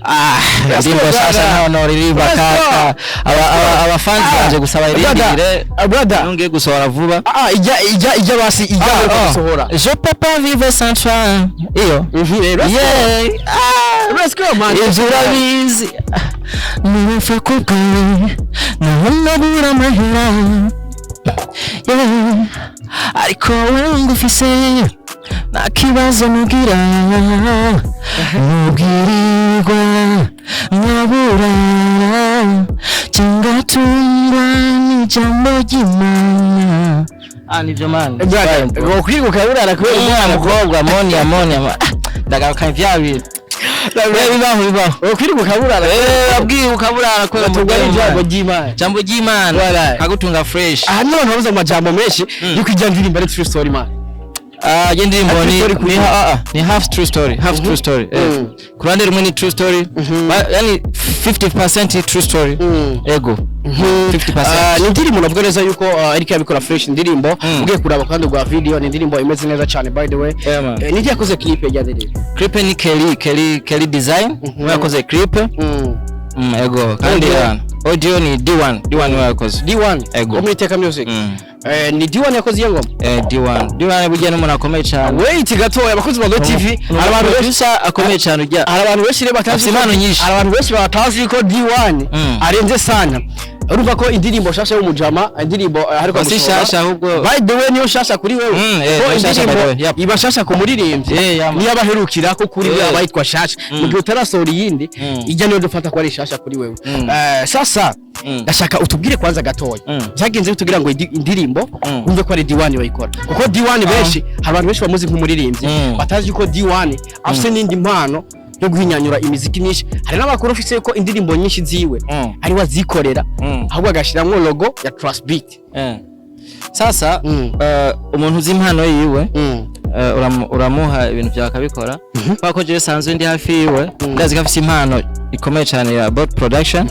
Speaker 2: Ah,
Speaker 1: Let's
Speaker 2: indirimbo
Speaker 1: go,
Speaker 2: shasha
Speaker 1: brother.
Speaker 2: ntaho noririmba.
Speaker 1: Let's go.
Speaker 2: Kaka, aba fans banje gusa bayirindire.
Speaker 1: Brother.
Speaker 2: Nongeye gusohora vuba.
Speaker 1: Ah, ijya basi, ijya
Speaker 2: Ah,
Speaker 1: gusohora.
Speaker 2: Je peux pas vivre sans toi, iyo.
Speaker 1: Let's go.
Speaker 2: Yeah, ah.
Speaker 1: Let's go, man.
Speaker 2: Ibyo urabizi, niba ku bwawe naho nabura amahera, yeah. Ariko wowe ngufise nta kibazo nugira, nubwirirwa nkabura cyangwa tungwa n'ijambo ry'Imana. Ah, nivyo man.
Speaker 1: Brother, ngo kwiruka burara kubera
Speaker 2: Umwana mukobwa monia monia, ndagaruka vya bintu. Bibaho, bibaho.
Speaker 1: Ngo kwiruka burara.
Speaker 2: Eh, abwiye ukaburara kubera
Speaker 1: Batungwa n'ijambo
Speaker 2: umugore.
Speaker 1: ry'Imana.
Speaker 2: Jambo ry'Imana.
Speaker 1: Voilà.
Speaker 2: Kagutunga fresh.
Speaker 1: Aha niho abantu babuze amajambo menshi yuko ijya ndirimbo ari true story, man.
Speaker 2: Ah, je ndirimbo
Speaker 1: True
Speaker 2: ni
Speaker 1: story kuri
Speaker 2: ni ah, ah, ni half true story, half true story. Ku ruhande rumwe ni true story. Yani 50% ni true story. Ego. 50%.
Speaker 1: Ah, ni indirimbo navuga neza yuko ariko yabikora fresh indirimbo. Ugiye kuraba kandi rwa video, ni indirimbo imeze neza cyane, by the way.
Speaker 2: Yeah, man.
Speaker 1: Ni yakoze clip ya ndirimbo?
Speaker 2: Clip ni Kelly Design. Mm yakoze clip. Ego. Kandi
Speaker 1: Audio.
Speaker 2: Audio ni D1, D1 niwe yakoze.
Speaker 1: D1?
Speaker 2: Ego.
Speaker 1: Wo muri Teka Music?
Speaker 2: Mm.
Speaker 1: Ni D1 yakoze iyo ngoma?
Speaker 2: D1. D1 burya n'umuntu akomeye cyane.
Speaker 1: Wait gatoya, abakozi ba Royal TV, hari abantu benshi
Speaker 2: producer akomeye cyane ujya.
Speaker 1: Hari abantu benshi rero batazi
Speaker 2: Afite impano nyinshi.
Speaker 1: Hari abantu benshi batazi ko D1 arenze sana. Urumva ko indirimbo shasha y'umujama, indirimbo ariko
Speaker 2: Si shasha ahubwo.
Speaker 1: By the way, niyo shasha kuri wewe.
Speaker 2: Eh,
Speaker 1: Ko
Speaker 2: niyo shasha, by the way,
Speaker 1: indirimbo
Speaker 2: yep.
Speaker 1: iba shasha ku muririmbyi
Speaker 2: Yeah, man.
Speaker 1: niyo abaherukira ko kuri we aba yitwa shasha. Mu gihe utarasohora iyindi, ijya niyo dufata ko ari shasha kuri wewe. Sasa ndashaka utubwire kwanza gatoya byagenze bitugira ngo indirimbo wumve ko ari D1 bayikora, kuko D1 benshi, hari abantu benshi bamuzi nk'umuririmbyi, batazi ko D1 afite n'indi mpano yo guhinyanyura imiziki myinshi. Hari n'amakuru ufise ko indirimbo nyinshi ziwe ari we azikorera, ahubwo agashiramwo logo ya Trust Beat.
Speaker 2: Sasa umuntu uzi impano yiwe, uramuha ibintu byawe akabikora, kubera ko jewe sanzwe ndi hafi yiwe, ndazi ko afise impano ikomeye cyane ya bot production.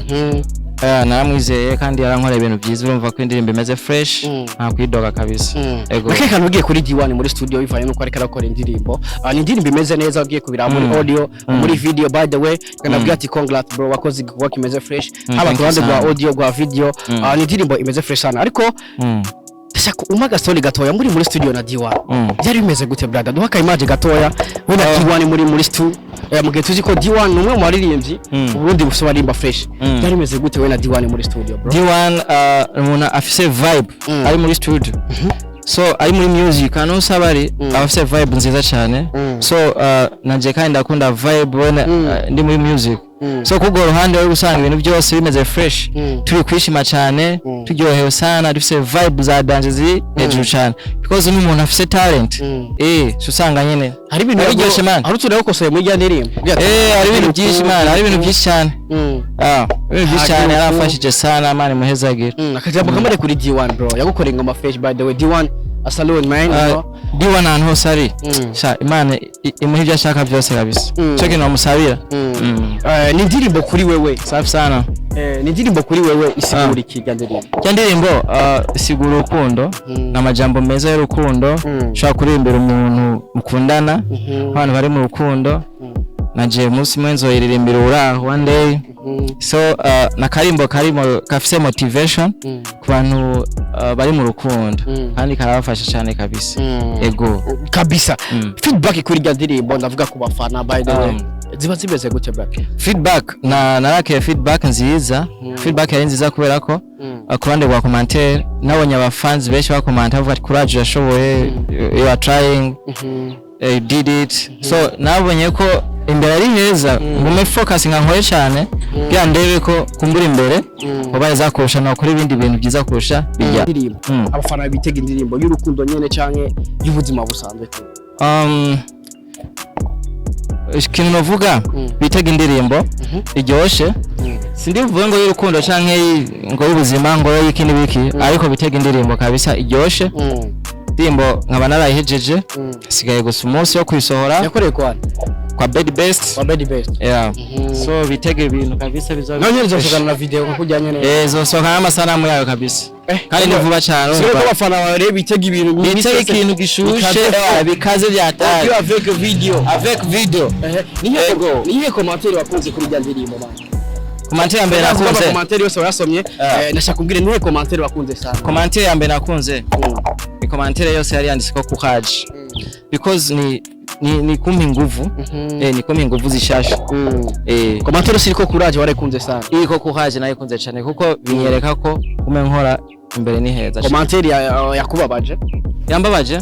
Speaker 2: Naramwizeye kandi yarankoreye ibintu byiza. Urumva ko indirimbo imeze fresh, nta kwidoga kabisa, ego.
Speaker 1: Nakeka kantu ugiye kuri D1 muri studio, bivanye nuko ariko arakora indirimbo. Ni indirimbo imeze neza ugiye kubiraba muri audio, muri video. By the way, kanabwira ati congrats bro, wakoze igikorwa kimeze fresh, haba
Speaker 2: Thank
Speaker 1: ku ruhande
Speaker 2: you
Speaker 1: rwa
Speaker 2: sana.
Speaker 1: audio, rwa video. Ni indirimbo imeze fresh sana, ariko ndashaka umpa agastori gatoya muri studio na D1. Byari bimeze gute, brother? Duha ka image gatoya we na D1 muri stu, mu gihe tuzi ko D1 ni umwe mu baririmbyi Uburundi bufise baririmba fresh. Byari bimeze gute we na D1 muri studio, bro?
Speaker 2: D1 umuntu afise vibe ari muri studio, so ari muri music, ahantu hose aba ari aba afise vibe nziza cyane. So nanje kandi ndakunda vibe when ndi muri music. So kubwo ruhande uri gusanga ibintu byose bimeze fresh, turi kwishima cyane, turyohewe sana, dufise vibe za danger ziri hejuru cyane, because ni umuntu afise talent. So usanga nyene
Speaker 1: Hari ibintu
Speaker 2: biryoshe, man.
Speaker 1: Hari utuntu yagukosoye muri rya ndirimbo?
Speaker 2: Hari ibintu byinshi, man, hari ibintu byinshi cyane. Ah, ibintu byinshi cyane, yarafashije sana man, muhezagire.
Speaker 1: Akajambo kamare kuri D1, bro, yagukoreye ingoma fresh. By the way, D1 a salute, man, you know?
Speaker 2: D1 ahantu hose ari, sha Imana imuha ibyo ashaka byose kabisa. Cyo kintu bamusabira.
Speaker 1: Ni indirimbo kuri wewe
Speaker 2: Safi sana.
Speaker 1: Ni indirimbo kuri wewe isigura iki, rya ndirimbo?
Speaker 2: Cya ndirimbo isigura urukundo. Ni amajambo meza y'urukundo ushobora kuririmbira umuntu mukundana, abantu bari mu rukundo. Naje umunsi umwe nzoyiririmbira uraho, one day. So na karimbo karimo gafise motivation ku bantu bari mu rukundo, kandi karabafasha cyane kabisa, ego.
Speaker 1: Kabisa. Feedback kuri rya ndirimbo, ndavuga ku bafana, by the way, ziba zimeze gute, bro?
Speaker 2: Feedback na narakiye feedback nziza. Feedback yari nziza kubera ko ku ruhande rwa commentaire nabonye abafans benshi bakomanta bavuga ati courage, yashoboye, you are trying, you did it. So nabonye ko Imbere ari heza, ngume focus nka nkore cyane kugira ndebe ko kumbura imbere wabaye zakurusha nokora ibindi bintu byiza kurusha bijya.
Speaker 1: Indirimbo, abafana bitega indirimbo y'urukundo nyene canke y'ubuzima busanzwe tu?
Speaker 2: Ikintu novuga, bitega indirimbo iryoshe. Sindi buvuge ngo y'urukundo canke ngo y'ubuzima, ngo y'iki n'ibiki, ariko bitega indirimbo kabisa iryoshe. Indirimbo nkaba narayihejeje, hasigaye gusa umunsi wo kuyisohora.
Speaker 1: Yakoreye kwa
Speaker 2: Kwa Bed Best.
Speaker 1: Kwa Bed Best.
Speaker 2: Yeah. So bitege ibintu kabisa bizoba
Speaker 1: Naho nyene izosohokana na video nko kujya nyene?
Speaker 2: Eh, zosohoka n'amasanamu yayo kabisa, kandi ni vuba cyane.
Speaker 1: Sio ko
Speaker 2: Urumva.
Speaker 1: abafana bawe rero bitega ibintu
Speaker 2: Bitege ikintu gishushe.
Speaker 1: Bikaze.
Speaker 2: Bikaze byatari.
Speaker 1: Avec video.
Speaker 2: Avec video.
Speaker 1: Niyo niyo commentaire wakunze kuri rya ndirimbo, man?
Speaker 2: Commentaire ya mbere nakunze?
Speaker 1: Commentaire yose wayasomye. Nashaka kubwira niyo commentaire wakunze sana.
Speaker 2: Commentaire ya mbere nakunze ni commentaire yose yari yanditse ko courage, because ni kumpa inguvu, ni kumpa inguvu zishasha.
Speaker 1: Commentaire siriko courage warakunze sana?
Speaker 2: Iriko courage nayikunze cyane, kuko binyereka ko kume nkora imbere ni heza.
Speaker 1: Commentaire yakubabaje?
Speaker 2: Yambabaje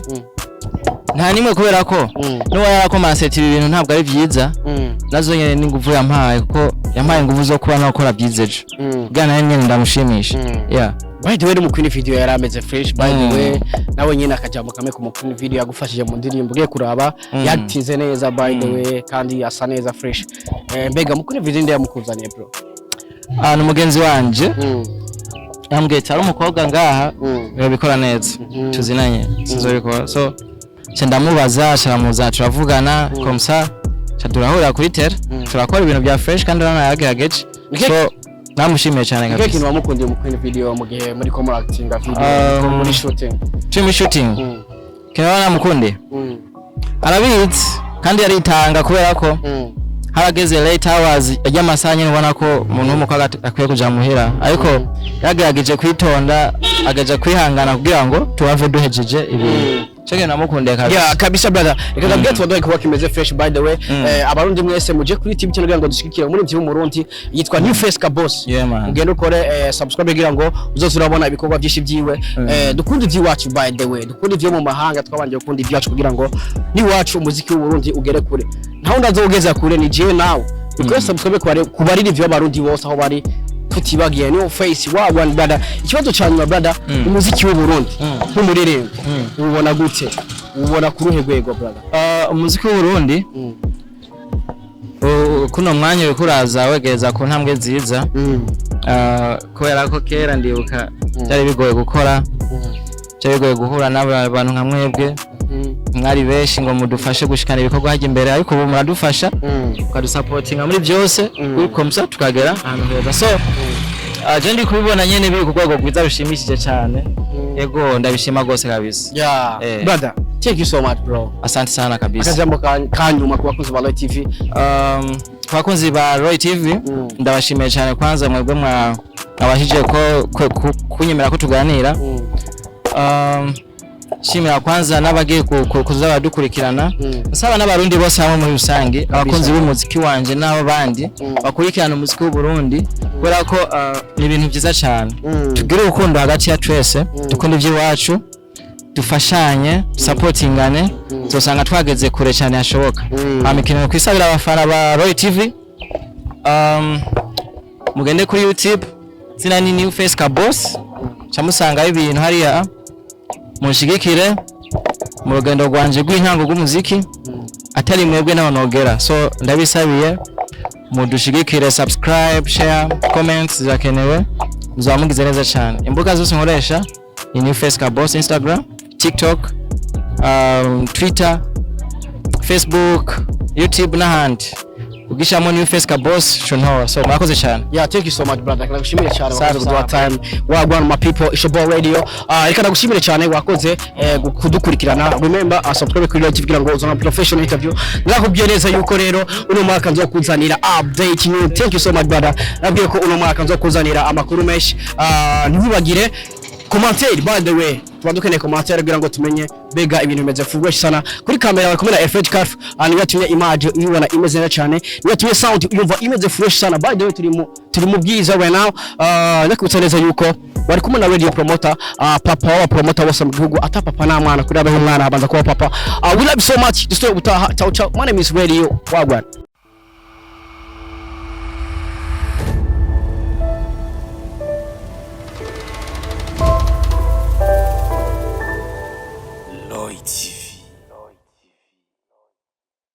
Speaker 2: nta nimwe, kubera ko n'uwo yarakomanse ati ibi bintu ntabwo ari byiza, nazo nyene n'inguvu yampaye, kuko yampaye inguvu zo kuba nokora byiza ejo bwana nawe nyene ndamushimisha. Yeah.
Speaker 1: By the way, mu Queen Video yari ameze fresh, by the way. Nawe nyine akajambo kamwe ku Queen Video yagufashije mu ndirimbo, ugiye kuraba yatinze neza, by the way, kandi asa neza fresh. Mbega mu Queen Video ndi yamukuzaniye, bro?
Speaker 2: Ah, ni umugenzi wanje yambwiye ati hari umukobwa ngaha yabikora neza, tuzinanye, sinzobikora. So nca ndamubaza, caramuza, turavugana comme ça, ca turahurira kuri terrain, turakora ibintu bya fresh, kandi urabona yagerageje. So namushimiye cyane
Speaker 1: Nikihe
Speaker 2: kabisa.
Speaker 1: kintu wamukundiye mu Queen Video mu gihe muri ko muractinga video, muri shooting?
Speaker 2: Turi muri shooting, kintu namukundiye, arabizi kandi yaritanga, kubera ko harageze late hours y'amasaha nyine ubona ko umuntu w'umukobwa akwiye kuja muhira, ariko yagerageje kwitonda, agaja kwihangana kugira ngo tuhave duhejeje ibintu. Cyo kintu namukundiye kabisa.
Speaker 1: Yeah, kabisa brother. Reka ndabwira tubadoye kuba kimeze fresh, by the way. Abarundi mwese muje kuri TV channel kugira ngo dushigikire umuririmbyi w'Umurundi yitwa New Face Kaboss.
Speaker 2: Yeah, man.
Speaker 1: Ugende ukore subscribe kugira ngo uzoze urabona ibikorwa byinshi byiwe. Dukunde iby'iwacu, by the way. Dukunde ibyo mu mahanga, twabanje gukunda ibyacu kugira ngo n'iwacu umuziki w'Uburundi ugere kure. Ntaho ndazogeza kure ni jewe nawe. Dukore subscribe ku baririmbyi b'Abarundi bose aho bari, tutibagiye New Face wa one, brother. Ikibazo ca nyuma, brother, umuziki w'Uburundi nk'umuririmbyi ubona gute? Ubona ku ruhe rwego, brother?
Speaker 2: Umuziki w'Uburundi kuno mwanya uriko uraza wegereza ku ntambwe nziza, kubera ko kera ndibuka byari bigoye gukora, byari bigoye guhura n'abantu nka mwebwe, mwari benshi ngo mudufashe gushikana ibikorwa hajya imbere, ariko ubu muradufasha, mukadusapotinga muri byose, comme ça tukagera ahantu heza. So je ndi kubibona nyene biri ku rwego rwiza rushimishije cyane. Yego, ndabishima rwose kabisa.
Speaker 1: Yeah. Brother, thank you so much, bro.
Speaker 2: Asante sana kabisa.
Speaker 1: Akajambo kanyuma ku bakunzi ba Roy TV.
Speaker 2: Ku bakunzi ba Roy TV, ndabashimiye cyane kwanza mwebwe mwabashije ko kunyemera ko tuganira. Shimira kwanza n'abagiye kuza baradukurikirana, nsaba n'Abarundi bose hamwe muri rusange, abakunzi b'umuziki wanje n'abo bandi bakurikirana umuziki w'u Burundi, kubera ko ni ibintu byiza cyane. Tugire urukundo hagati ya twese, dukunde iby'iwacu, dufashanye, supportingane, tuzosanga twageze kure cyane hashoboka. Hama ikintu kwisabira abafana ba Roy TV, mugende kuri YouTube, zina ni New Face Kaboss, ca musangayo ibintu hariya, munshigikire mu rugendo rwanje rw'intango rw'umuziki. Atari mwebwe naho nogera, so ndabisabiye mudushigikire, subscribe, share, comments zirakenewe, muzaba mugize neza cyane. Imbuga zose nkoresha ni New Face Kaboss: Instagram, TikTok, Twitter, Facebook, YouTube n'ahandi. Ugishamo New Face Kaboss shontora. So murakoze cyane.
Speaker 1: Yeah, thank you so much, brother. Ndagushimire cyane,
Speaker 2: Safi
Speaker 1: wakoze kuduha
Speaker 2: sana.
Speaker 1: time. Wagwan my people, it's your boy Radio. Reka ndagushimire cyane, wakoze kudukurikirana. Remember, subscribe kuri Radio TV kugira ngo uzone professional interview. Nakubwiye neza yuko rero uno mwaka nzokuzanira update new. Thank you so much, brother. Nabwiye ko uno mwaka nzokuzanira amakuru menshi. Ntiwibagire commentaire, by the way. Tuba dukeneye commentaire kugira ngo tumenye bega ibintu bimeze fresh sana. Kuri kamera bari kumwe na FH Carf, niwe yatumye image uyibona imeze neza cyane, niwe yatumye sound uyumva imeze fresh sana. By the way, turi mu bwiza right now. Ndakubutsa neza yuko bari kumwe na radio promoter, papa wa promoter bose mu gihugu, ata papa na mwana kuri abeho umwana abanza kuba papa. We love you so much. Dusubire ubutaha. Ciao ciao. My name is Radio. Wagwan.